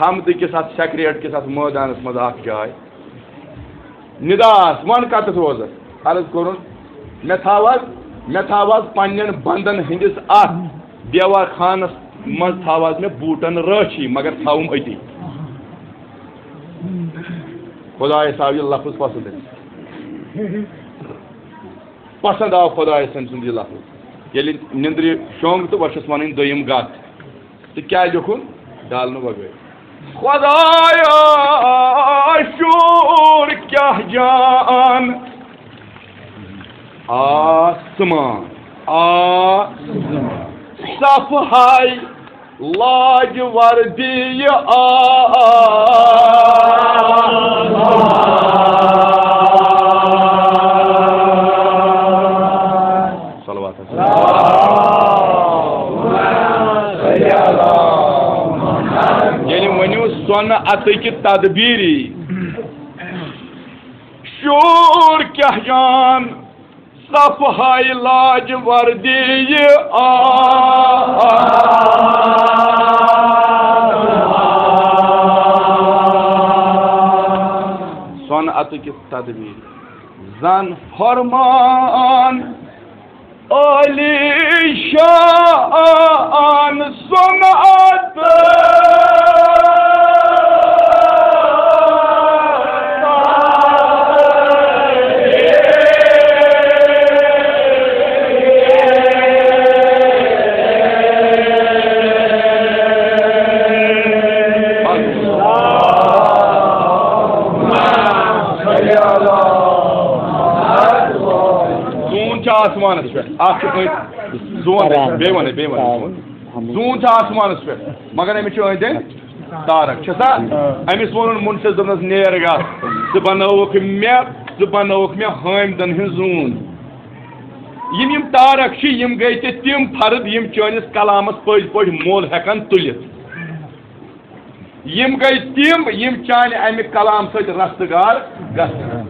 حمدٕ کِس، اتھ سیکریٹ کِس، اتھ مٲدانس منٛز اکھ جاے۔ نداس، وَن کَتٮ۪تھ روزَکھ؟ عرض کوٚرُن، مےٚ تھاو حظ، مےٚ تھاو حظ پنٛنٮ۪ن بنٛدَن ہٕنٛدِس اَتھ دیوار خانَس منٛز تھاو حظ مےٚ بوٗٹَن رٲچھی، مگر تھاوُم أتی۔ خۄدایَس آو یہِ لفظ پسنٛد۔ پسنٛد آو خۄدایَس تٔمۍ سُنٛد یہِ لفظ۔ ییٚلہِ نِندرِ شۄنٛگ تہٕ وۄنۍ چھَس وَنٕنۍ دوٚیِم گَتھ۔ تہٕ کیٛاہ لیوٚکھُن؟ ڈالنہٕ بغٲر۔ خۄدایا، شُر کیٛاہ جان آسمان، آ، صفہٕ ہاے لاج وردی آ۔ صلوات۔ ییٚلہِ ؤنِو سۄنہٕ اَتٕکۍ تدبیٖری، شوٗر کیٛاہ جان، صفہٕ ہاے لاج وردی یہِ آ۔ سۄنہٕ اَتٕکۍ تدبیٖری، زن فرمان عالی شان صنعت۔ آسمانس پٮ۪ٹھ، اکھ چھُ أنٛدۍ زوٗن، بیٚیہِ وَنَے، بیٚیہِ وَنَے زوٗن۔ زوٗن چھُ آسمانس پٮ۪ٹھ، مگر أمِس چھُ أنٛدۍ أنٛدۍ تارک، چھُ سا؟ أمِس ووٚنُن مُنشِد، دوٚپنَس، "نیر گژھ، ژٕ بنٲوٕکھ مےٚ، ژٕ بنٲوٕکھ مےٚ حٲمدن ہٕنٛز زوٗن۔" یِم یِم تارک چھِ، یِم گٔے تہِ تِم فرد، یِم چٲنِس کلامس پٔزۍ پٲٹھۍ مۄل ہٮ۪کن تُلِتھ۔ یِم گٔے تِم، یِم چانہِ امہِ کلام سۭتۍ رستگار گژھن۔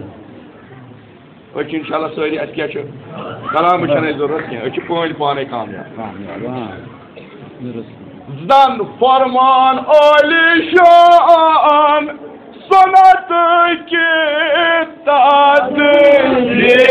أسۍ چھِ انشاءاللہ سٲری، اَسہِ کیٛاہ چھُ؟ کلامٕچ چھَنہٕ اَسہِ ضروٗرت کینٛہہ، أسۍ چھِ پٲنۍ پانَے کامیاب۔ زن فرمان عالی شان سنت کی تدبیر۔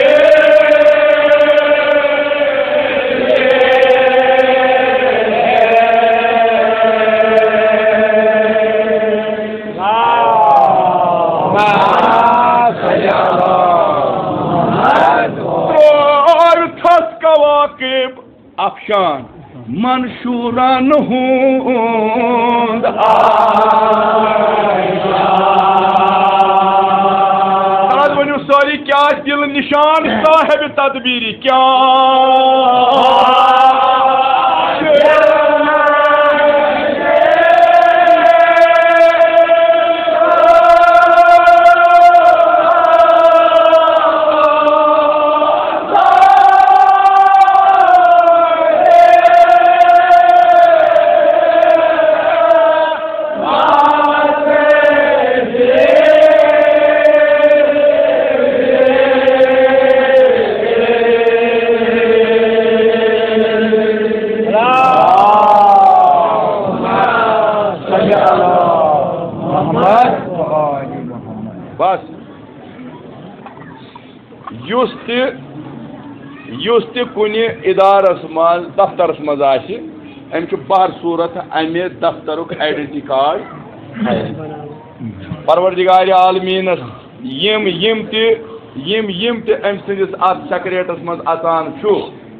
ترٛٲوۍ تھس کواکب افشان منشورن ہُنٛد آشیان۔ آز ؤنِو سٲری، کیٛاہ دِل نشان صاحب تدبیری کیٛاہ؟ بس۔ یُس تہِ، یُس تہِ کُنہِ ادارس منٛز، دفترس منٛز آسہِ، أمۍ چھُ بہر صوٗرت امہِ دفترُک آئیڈینٹی کارڈ تھاوُن۔ پروردگار عالمیٖنس یِم، یِم تہِ، یِم، یِم تہِ أمۍ سٕنٛدِس اتھ سیکریٹس منٛز اژان چھُ،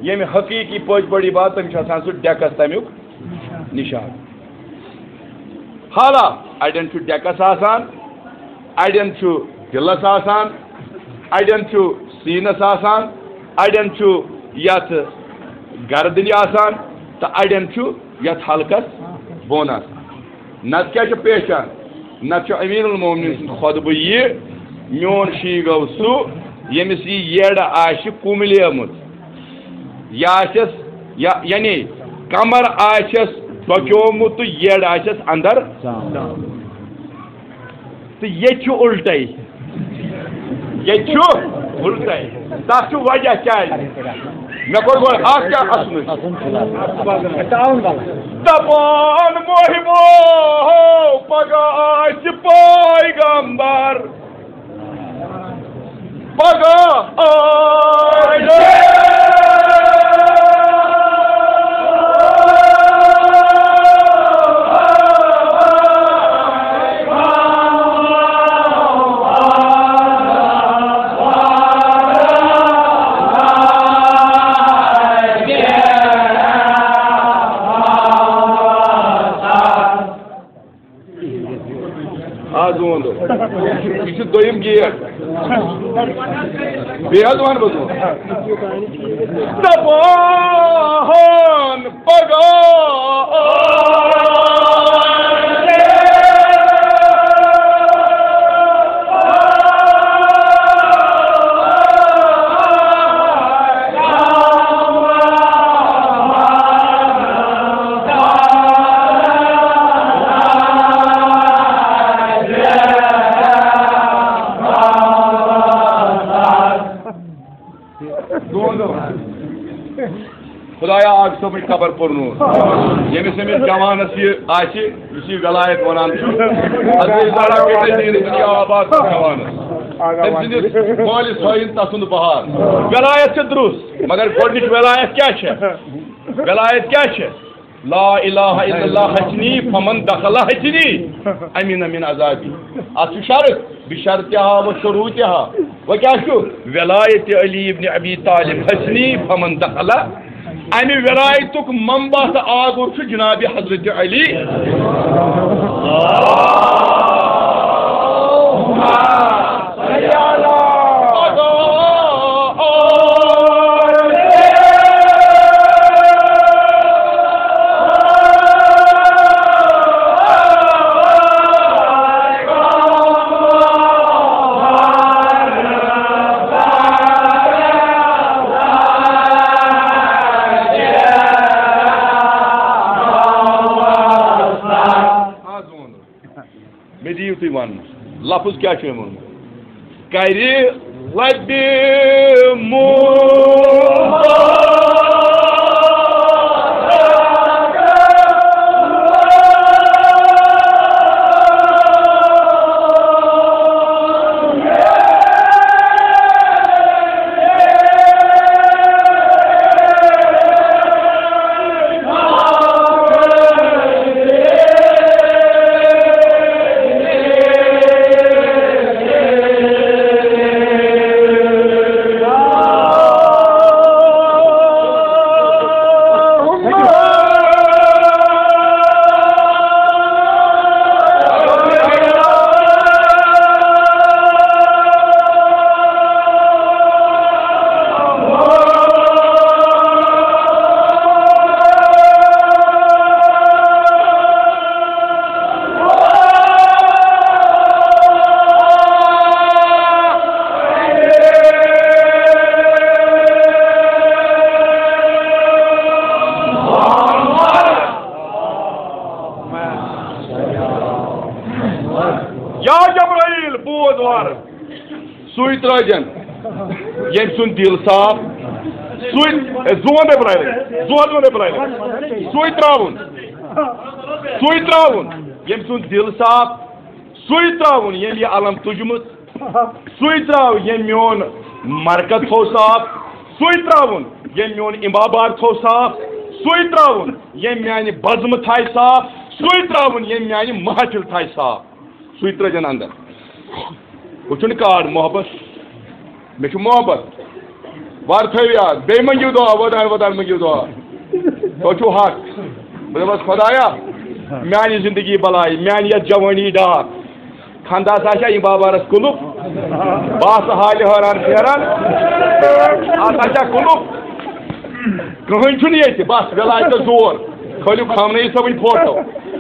ییٚمہِ حقیٖقی پٲٹھۍ بٔڑ عبادت، تٔمۍ چھُ آسان سُہ ڈیکس تمیُک نشان۔ حالا اڑٮ۪ن چھُ ڈیکس آسان، اڑٮ۪ن چھُ دِلس آسان، اڑٮ۪ن چھُ سیٖنس آسان، اڑٮ۪ن چھُ یتھ گردنہِ آسان، تہٕ اڑٮ۪ن چھُ یتھ حلقس بۄن آسان۔ نتہٕ کیٛاہ چھُ پہچان؟ نتہٕ چھُ امیر المومنین سُنٛد خطبہٕ یہِ، میون شی گوٚو سُہ، ییٚمِس یہِ یٔڈ آسہِ کُملیمٕژ۔ یہِ آسٮ۪س، یا-، یعنی کمر آسٮ۪س دۄکیومُت تہٕ یٔڈ آسٮ۪س اندر۔ تہٕ ییٚتہِ چھُ الٹے۔ ییٚتہِ چھُ الٹے۔ تتھ چھُ وجہ کیٛازِ؟ مےٚ کوٚر گۄڈٕ اکھ کیٛاہ اَسنٕے۔ دپان محبو پگاہ آسہِ پیغمبر۔ پگاہ آسہِ۔ آ، زون دو۔ یہِ چھُ دوٚیِم گیٹ۔ بیٚیہِ حظ وَنہٕ بہٕ زون۔ دَپان پَگاہ۔ دۄن دۄہَن۔ خدایا، آز صٲبٕنۍ قبر پُرنوٗر۔ ییٚمِس، ییٚمِس جوانَس یہِ آسہِ، یُس یہِ ولایت وَنان چھُ، حضرت زہرا پیٹھ دیٖنَس یہِ آباد جوانَس۔ تٔمۍ سٕنٛدِس مٲلِس ہٲیِن تَسُنٛد بہار۔ ولایت چھِ درُست، مگر گۄڈٕنِچ ولایت کیٛاہ چھےٚ؟ ولایت کیٛاہ چھےٚ؟ لا الہ الا اللہ حصنی فمن دخل حصنی امین من عذابی۔ اتھ چھُ شرط، بشرطہا و شروطہا۔ و کیٛاہ چھُ؟ ولایت علی ابن ابی طالب حصنی فمن دخل۔ امہِ ولایتُک منبع تہٕ آگُر چھُ جناب حضرت علی۔ لفظ کیٛاہ چھُ یِمن؟ کرِ لبہِ مو یا جبرائیل، بوز وارٕ۔ سُے ترٲوزٮ۪ن، ییٚمۍ سُنٛد دِل صاف، سُے، اے، زُوَن دے بلایہِ، زُوَن دے بلایہِ۔ سُے ترٛاوُن، سُے ترٛاوُن، ییٚمۍ سُنٛد دِل صاف، سُے ترٛاوُن، ییٚمۍ یہِ علم تُجمُت۔ سُے ترٛاو، ییٚمۍ میون مرکز تھوٚو صاف۔ سُے ترٛاوُن، ییٚمۍ میون امام آباد تھوٚو صاف۔ سُے ترٛاوُن، ییٚمۍ میانہِ بزمہٕ تھایہِ صاف۔ سُے ترٛاوُن، ییٚمۍ میانہِ محفل تھایہِ صاف۔ سُے ترٛٲوزٮ۪ن اندر۔ ہُہ چھُنہٕ کارڈ محبت، مےٚ چھُ محبت۔ وَر تھٲیِو یاد، بیٚیہِ مٔنٛگِو دُعا، ودان ودان مٔنٛگِو دُعا۔ تۄہہِ چھُو حق۔ بہٕ دَپَس، خۄدایا، میٛانہِ زِندگی بَلاے، میٛانہِ یَتھ جوٲنی ڈاکھ۔ خنٛدَس آسیا یِم بابارَس کُلُف؟ بہٕ آسہٕ حالہِ حٲران پھیران۔ اَتھ آسیا کُلُف؟ کٕہٕنۍ چھُنہٕ ییٚتہِ، بَس وِلایتَس زور۔ کھٲلِو خامنہٕ ای صٲبٕنۍ فوٹو۔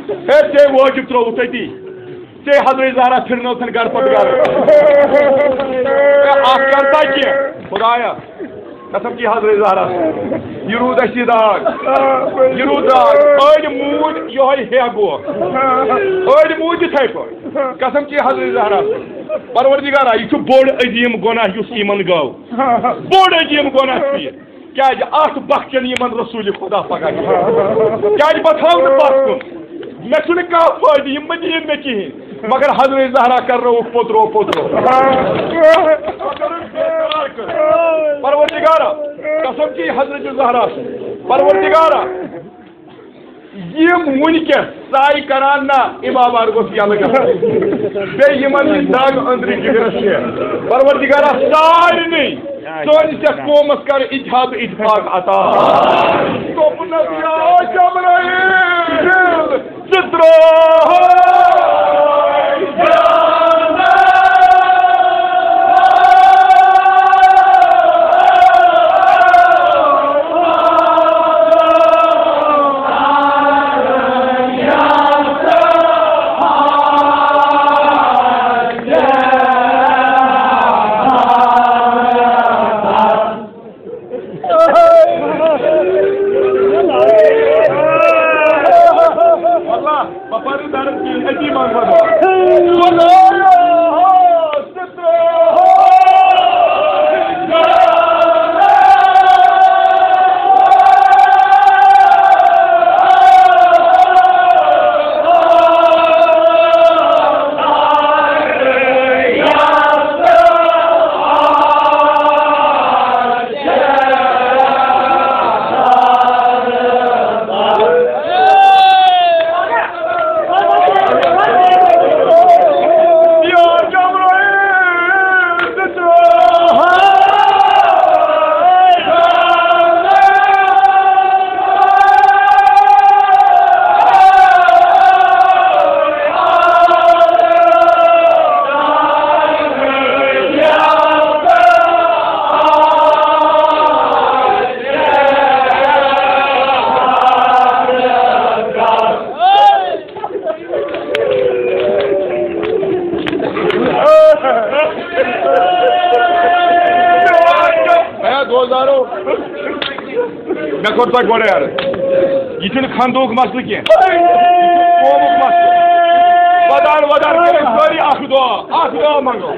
ہے، ژےٚ وٲجِب ترٛووُتھ أتی۔ ژےٚ حضرت زہرا پھِرنٲوتھن گرٕ پتہٕ گرٕ۔ اے، اکھ کرتا کینٛہہ، خدایا، قسم کی حضرت زہرا، یہِ روٗد اَسہِ یہِ داغ، یہِ روٗد داغ۔ أڑۍ موٗدۍ یِہوٚے ہے گوٚو، أڑۍ موٗدۍ یِتھَے پٲٹھۍ، قسم کی حضرت زہرا۔ پروردگارا، یہِ چھُ بوٚڑ عظیٖم گۄناہ یُس یِمن گوٚو، بوٚڑ عظیٖم گۄناہ چھُ یہِ۔ کیازِ اتھ بخچن یِمن رسول خدا پگاہ۔ کیازِ بہٕ تھاوٕ نہٕ پتھ کُن۔ مےٚ چھُنہٕ کانٛہہ فٲیدٕ، یِم مہٕ دِیِن مےٚ کِہیٖنۍ۔ مگر حضرت زہرا کرنووُکھ پوٚترو پوٚترو۔ پروردگارا، قسم کی حضرت زہرا، پروردگارا، یِم وٕنکیٚس سعی کران نہ، امام آباد گوٚژھ یَلہٕ گژھُن۔ بیٚیہِ یِمن یہِ دگ أنٛدرٕ جگرس چھِ۔ پروردگارا، سارنٕے سٲنِس یَتھ قومس کر اتحاد اتفاق عطا۔ دوٚپنس، یا جبرائیل، ژٕ ترٛووہَے واللہ، بہٕ پَرٕ درس کِہیٖنۍ، أتی منٛگہٕ بہٕ دُعا۔ ہے دوستانو، مےٚ کوٚر تۄہہِ گۄڈَے عرض، یہِ چھُنہٕ خندوٗک مسلہٕ کینٛہہ، یہِ چھُ قومُک مسلہٕ۔ ودان ودان کٔرِو سٲری اکھ دعا، اکھ دعا منٛگو۔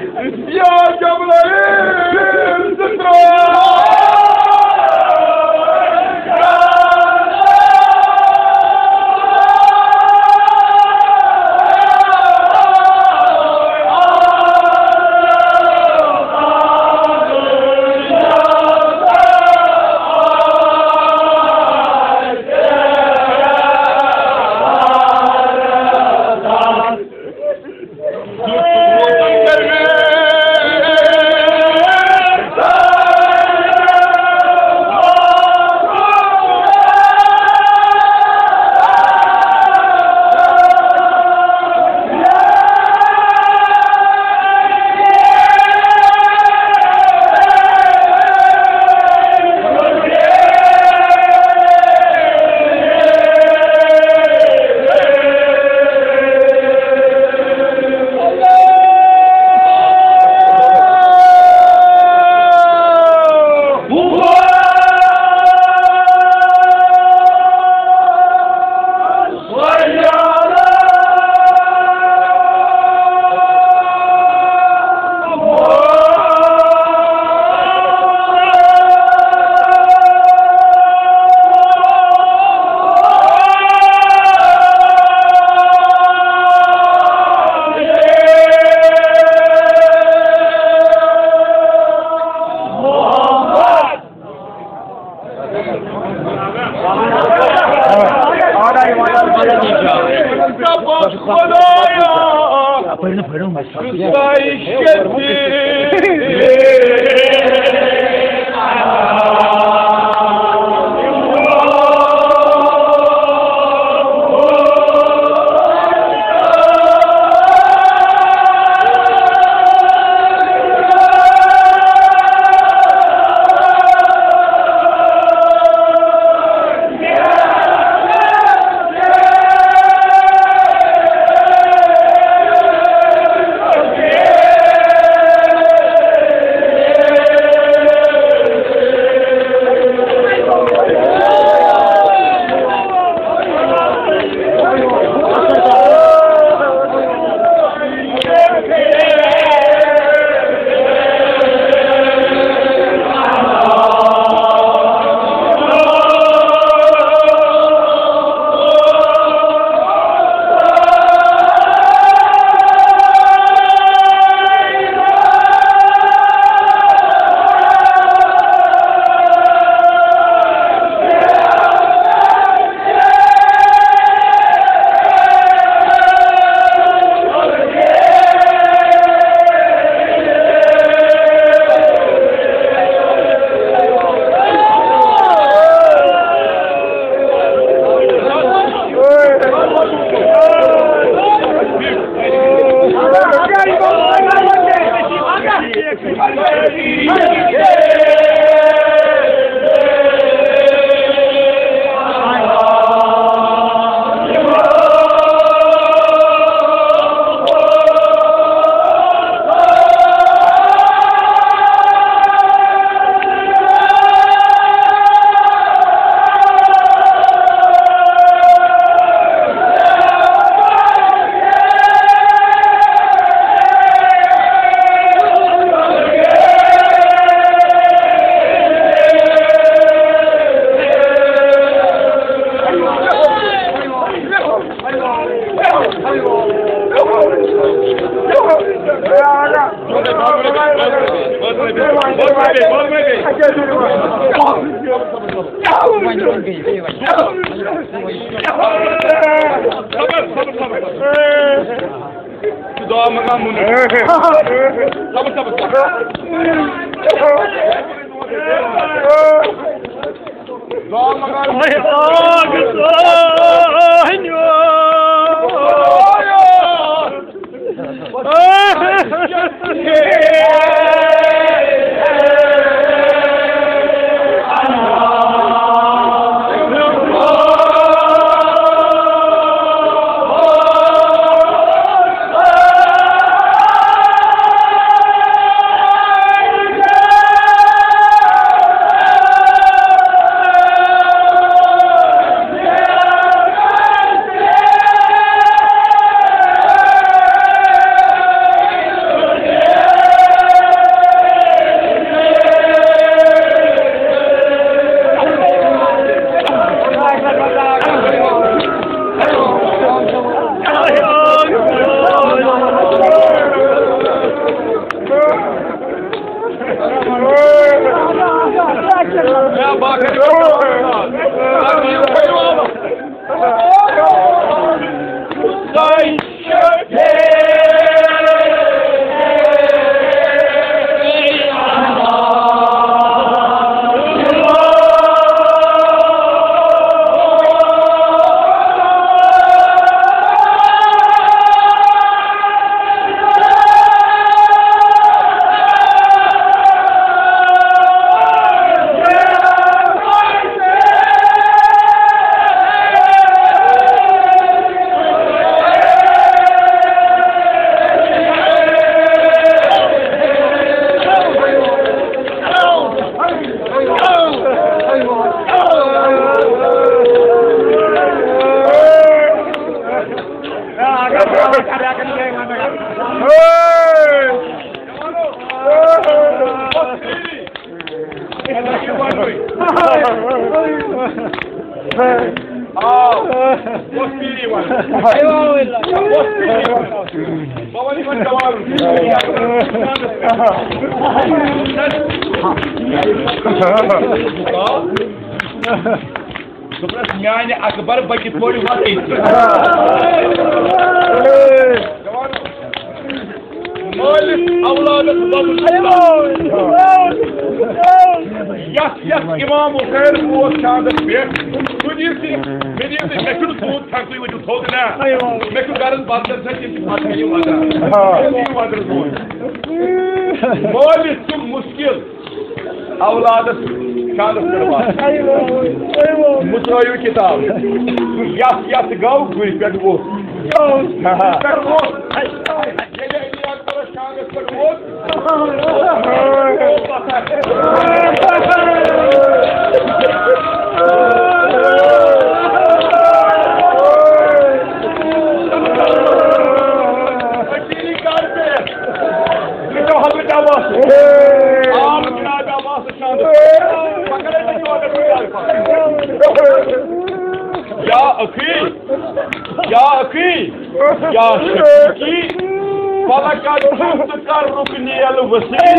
یا جبرائیل، زٕ ترٛوو۔ دعا منگان مُنِتھ۔ صبر، صبر، صبر۔ دعا منگان۔ آ، وۄتھ پیٖری وَن۔ وۄتھ پیٖری وَن۔ بہٕ وَنہٕ یِمَن جوانَن۔ دوٚپنَس، میٛانہِ اکبر، بہٕ کِتھ پٲٹھۍ وَتھ أتھۍ؟ جوانو، مٲلِس اولادس وَدُن۔ یَتھ یَتھ اِمام حُسین اوس شہادت پٮ۪ٹھ، سُہ دِیِو تُہۍ، مےٚ دِیِو تُہۍ، مےٚ چھُنہٕ تیوٗت خرچہٕ، وۄنۍ چھُ تھوٚد نا۔ مےٚ چھُ گَرَس بَتہٕ تَمہِ سۭتۍ، تِم چھِ پَتہٕ کَنہِ وَدان۔ تِم یِیِو وَدرَس برونٛٹھ۔ مٲلِس چھُ مُشکِل اولادس شانس پٮ۪ٹھ واتُن۔ مُژرٲیِو کِتاب۔ یَتھ یَتھ گوٚو گُرِ پٮ۪ٹھ ووٚتھ۔ گُرِ پٮ۪ٹھ ووٚتھ۔ ییٚلہِ علی اکبرس شانس پٮ۪ٹھ ووٚتھ۔ یا اخی، یا اخی، یا شقیقی، فلقد كنت كالركن الوسيط.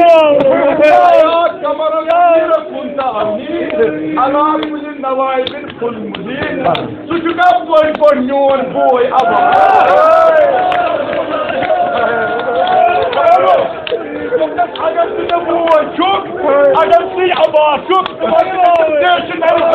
يا قمر المنير كنت أمير على كل النوائب كن مزيد. ژٕ چھُکھا پٔزۍ پٲٹھۍ میون بوے عباس؟ دوٚپنَس، اگر ژٕ مےٚ بوے چھُکھ، اگر ژٕے عباس چھُکھ، ژٕ وَن مےٚ، ژٕ کیٛازِ چھُکھ مےٚ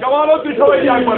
جوانو، تُہۍ چھِو أتی اکبر؟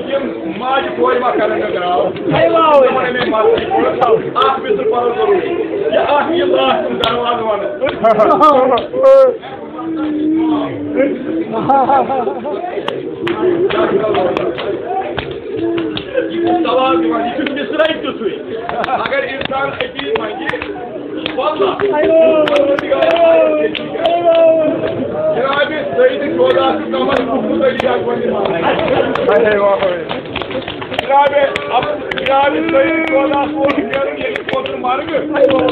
یِم ماجہِ کورِ ما کَرَن مےٚ گراو؟ تِمَن مےٚ مَس اَکھ مِصر پَرُن ضروٗری۔ یہِ اَکھ یہِ اَکھ دروازٕ وَنہٕ۔ یہِ چھُ سوال دِوان، یہِ چھُ مِصرَے تیُتھُے۔ اگر اِنسان أتی منٛگہِ، واللہ۔ جناب سید شہدا چھُ کمر کُھٹمُت علی اکبر نِش۔ جناب، جناب سید شہدا اوس نیرُن ییٚلہِ کوتُر مرگہٕ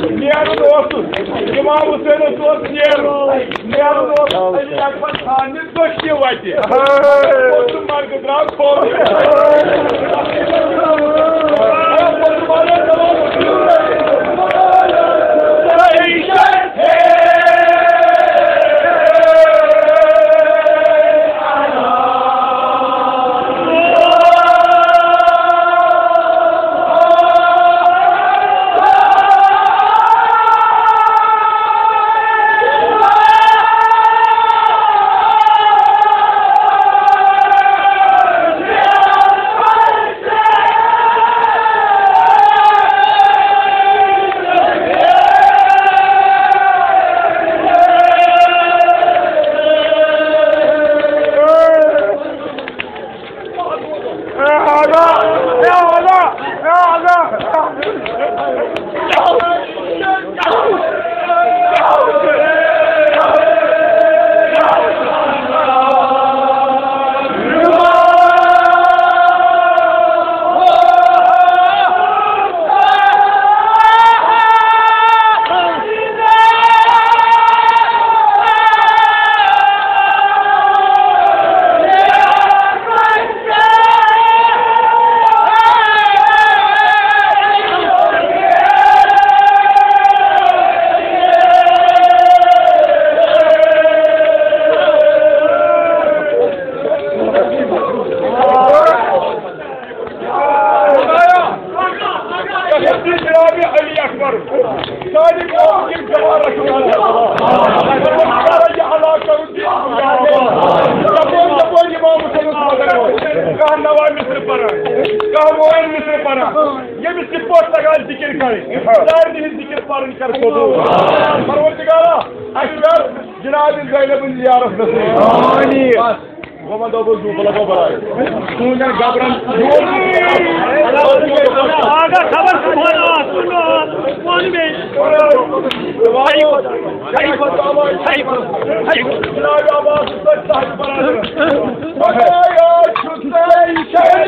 نیرُن اوسُس، امام حسینس اوس نیرُن، نیرُن اوس علی اکبر خان نِش۔ کٔشتہِ وَتہِ۔ پوٚتُس مرگہٕ درٛاو کھوورُے۔ جناب علی اکبر، سانہِ قوم کِس جوانس چھُ پروردگارا یہِ علاقہٕ کرُن دِنہٕ یپٲرۍ، یپٲرۍ امام حسینس مدد اوس۔ کانٛہہ نوا مصرٕ پران، کانٛہہ مٲلۍ مصرٕ پران، ییٚمِس تہِ پوٚت تگان ذِکِر کرٕنۍ، سارنٕے ہٕنٛز ذِکِر پرٕنۍ کر قبوٗل۔ پروردگارا، اَسہِ کر جناب زینبٕنۍ زیارت نصیب۔ آمین۔ بس۔ وۄنۍ دَپو زوٗ، بہٕ لَگاو بَلاے۔ تُہٕنٛدٮ۪ن گبرَن۔ آغا خبر کُس وَنان آس، کُن آس، وَن مےٚ۔ جناب عباس، سۭتۍ سۭتۍ بَلاے۔ خۄدایا چھُ ژےٚ شفیع۔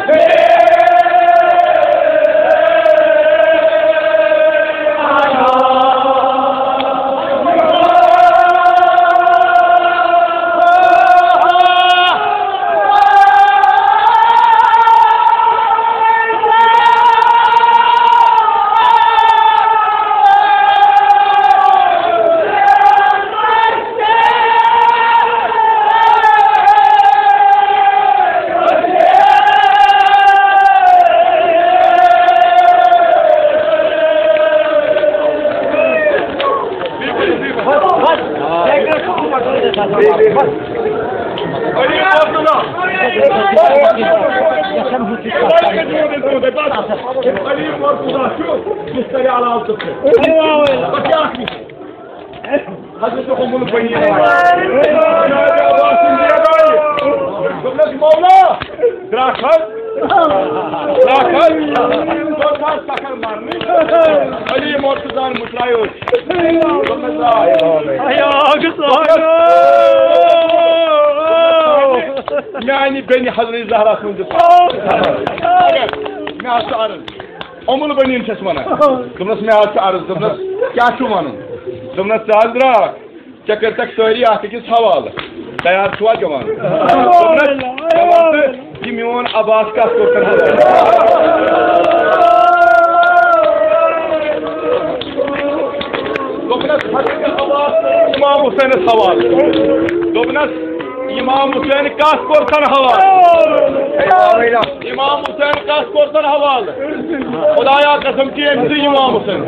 علی مرتضیٰ چھُ بسترِ علاوٕ تہٕ چھُ۔ پتہٕ کیٛاہ چھُ؟ حضرت ام البنین۔ جناب عباس سٕنٛدِ یَدایہِ۔ دوٚپنَس، مولا، درٛاکھ حظ؟ درٛاکھ حظ؟ دوٚپنَس، سَکھر مارنٕے۔ علی مرتضیٰ ہَن مُترایو۔ دوٚپنَس، آ۔ میٛانہِ بیٚنہِ حضرت زہرا سُنٛد۔ مےٚ حظ چھُ عرض۔ ام البنین چھَس وَنان۔ دوٚپنَس، مےٚ حظ چھُ عرض۔ دوٚپنَس، کیٛاہ چھُ وَنُن؟ دوٚپنَس، ژٕ حظ درٛاکھ، ژےٚ کٔرۍتَکھ سٲری اَکھ أکِس حوالہٕ۔ تیار چھُوا جوان؟ دوٚپنَس، جوان تہٕ یہِ میون عباس کَتھ کوٚر تَمہِ حوالہٕ؟ دوٚپنَس، حضرت عباس امام حسینَس حوالہٕ۔ دوٚپنَس، امام حسین کَتھ کوٚر تَمہِ حوالہٕ؟ امام حسین کَتھ کوٚر تَمہِ حوالہٕ؟ خدایا قسم چی أمۍ سٕے امام حسین۔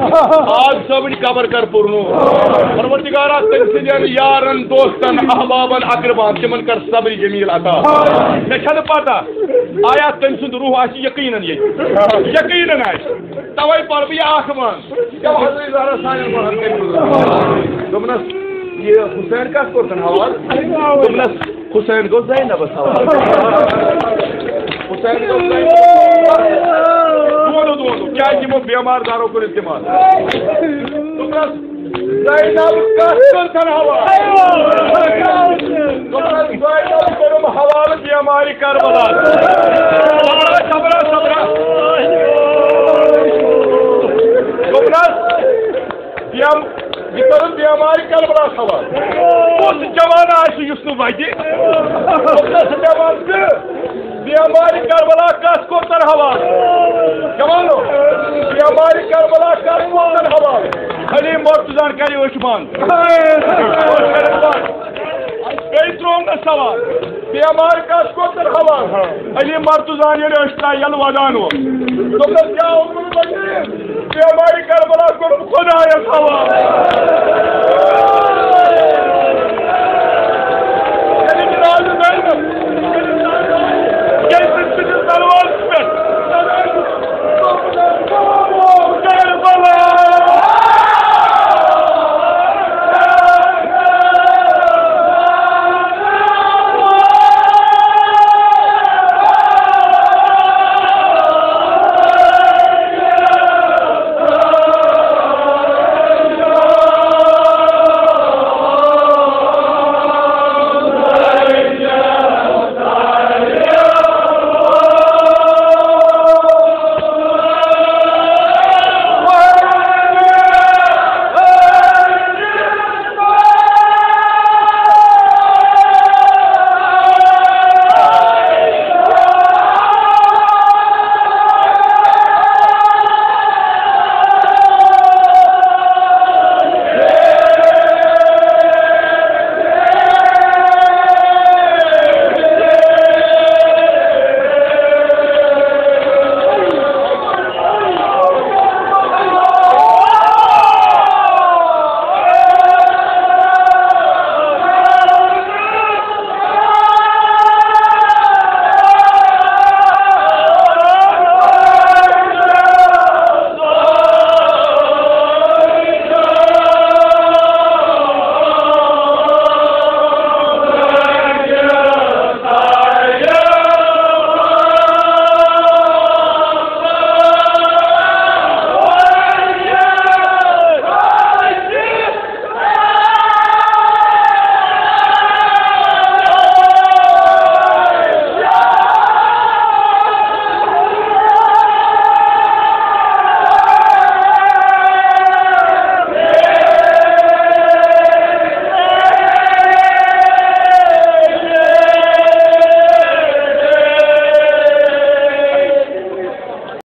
آز صٲبٕنۍ قبر کر پُرنوٗر۔ پروردگارا، تٔمۍ سٕنٛدٮ۪ن یارن، دوستن، احبابن، اقربان، تِمن کر صبر جمیل عطا۔ مےٚ چھنہٕ پتہ، آیا تٔمۍ سُنٛد روح آسہِ یقیناً ییٚتہِ؟ یقیناً آسہِ۔ توے پرٕ بہٕ یہِ اکھ بانہٕ۔ تٔمۍ حضرت زہرا سانٮ۪ن گۄڈن کٔرۍ۔ دوٚپنس، یہِ حسین کتھ کوٚرتن حوالہٕ؟ دوٚپنس، حسین گوٚو زینبس حوالہٕ۔ حسین گوٚو زینبس حوالہٕ۔ دۄہلہٕ، دۄہلہٕ، کیٛازِ یِمو بیمار دارو کوٚر استعمال؟ دوٚپنس، زینب کتھ کٔرتن حوالہٕ؟ دوٚپنس، زینب کوٚرُم حوالہٕ بیمارِ کربلا۔ صبرا، صبرا، صبرا۔ دوٚپنس، بیم-، یہِ کٔرٕن بیمارِ کربلا حوالہٕ۔ کُس جوان آسہِ یُس نہٕ وَدِ؟ دوٚپنَس، مےٚ وَن ژٕ، بیمارِ کربلا کَس کوٚر تَن حوالہٕ؟ جوانو، بیمارِ کربلا کَس کوٚر تَن حوالہٕ؟ علی مرتضیٰ ہَن کَرِ أچھ بنٛد۔ بیٚیہِ ترٛووُم نہٕ سوال۔ بیمارِ کَس کوٚر تَن حوالہٕ؟ علی مرتضیٰ ہَن ییٚلہِ أچھ ترٛایہِ یَلہٕ وَدان اوس۔ دوٚپنَس، یا ام المؤمنین، بیمارِ کربلا کوٚرُم خۄدایَس حوالہٕ۔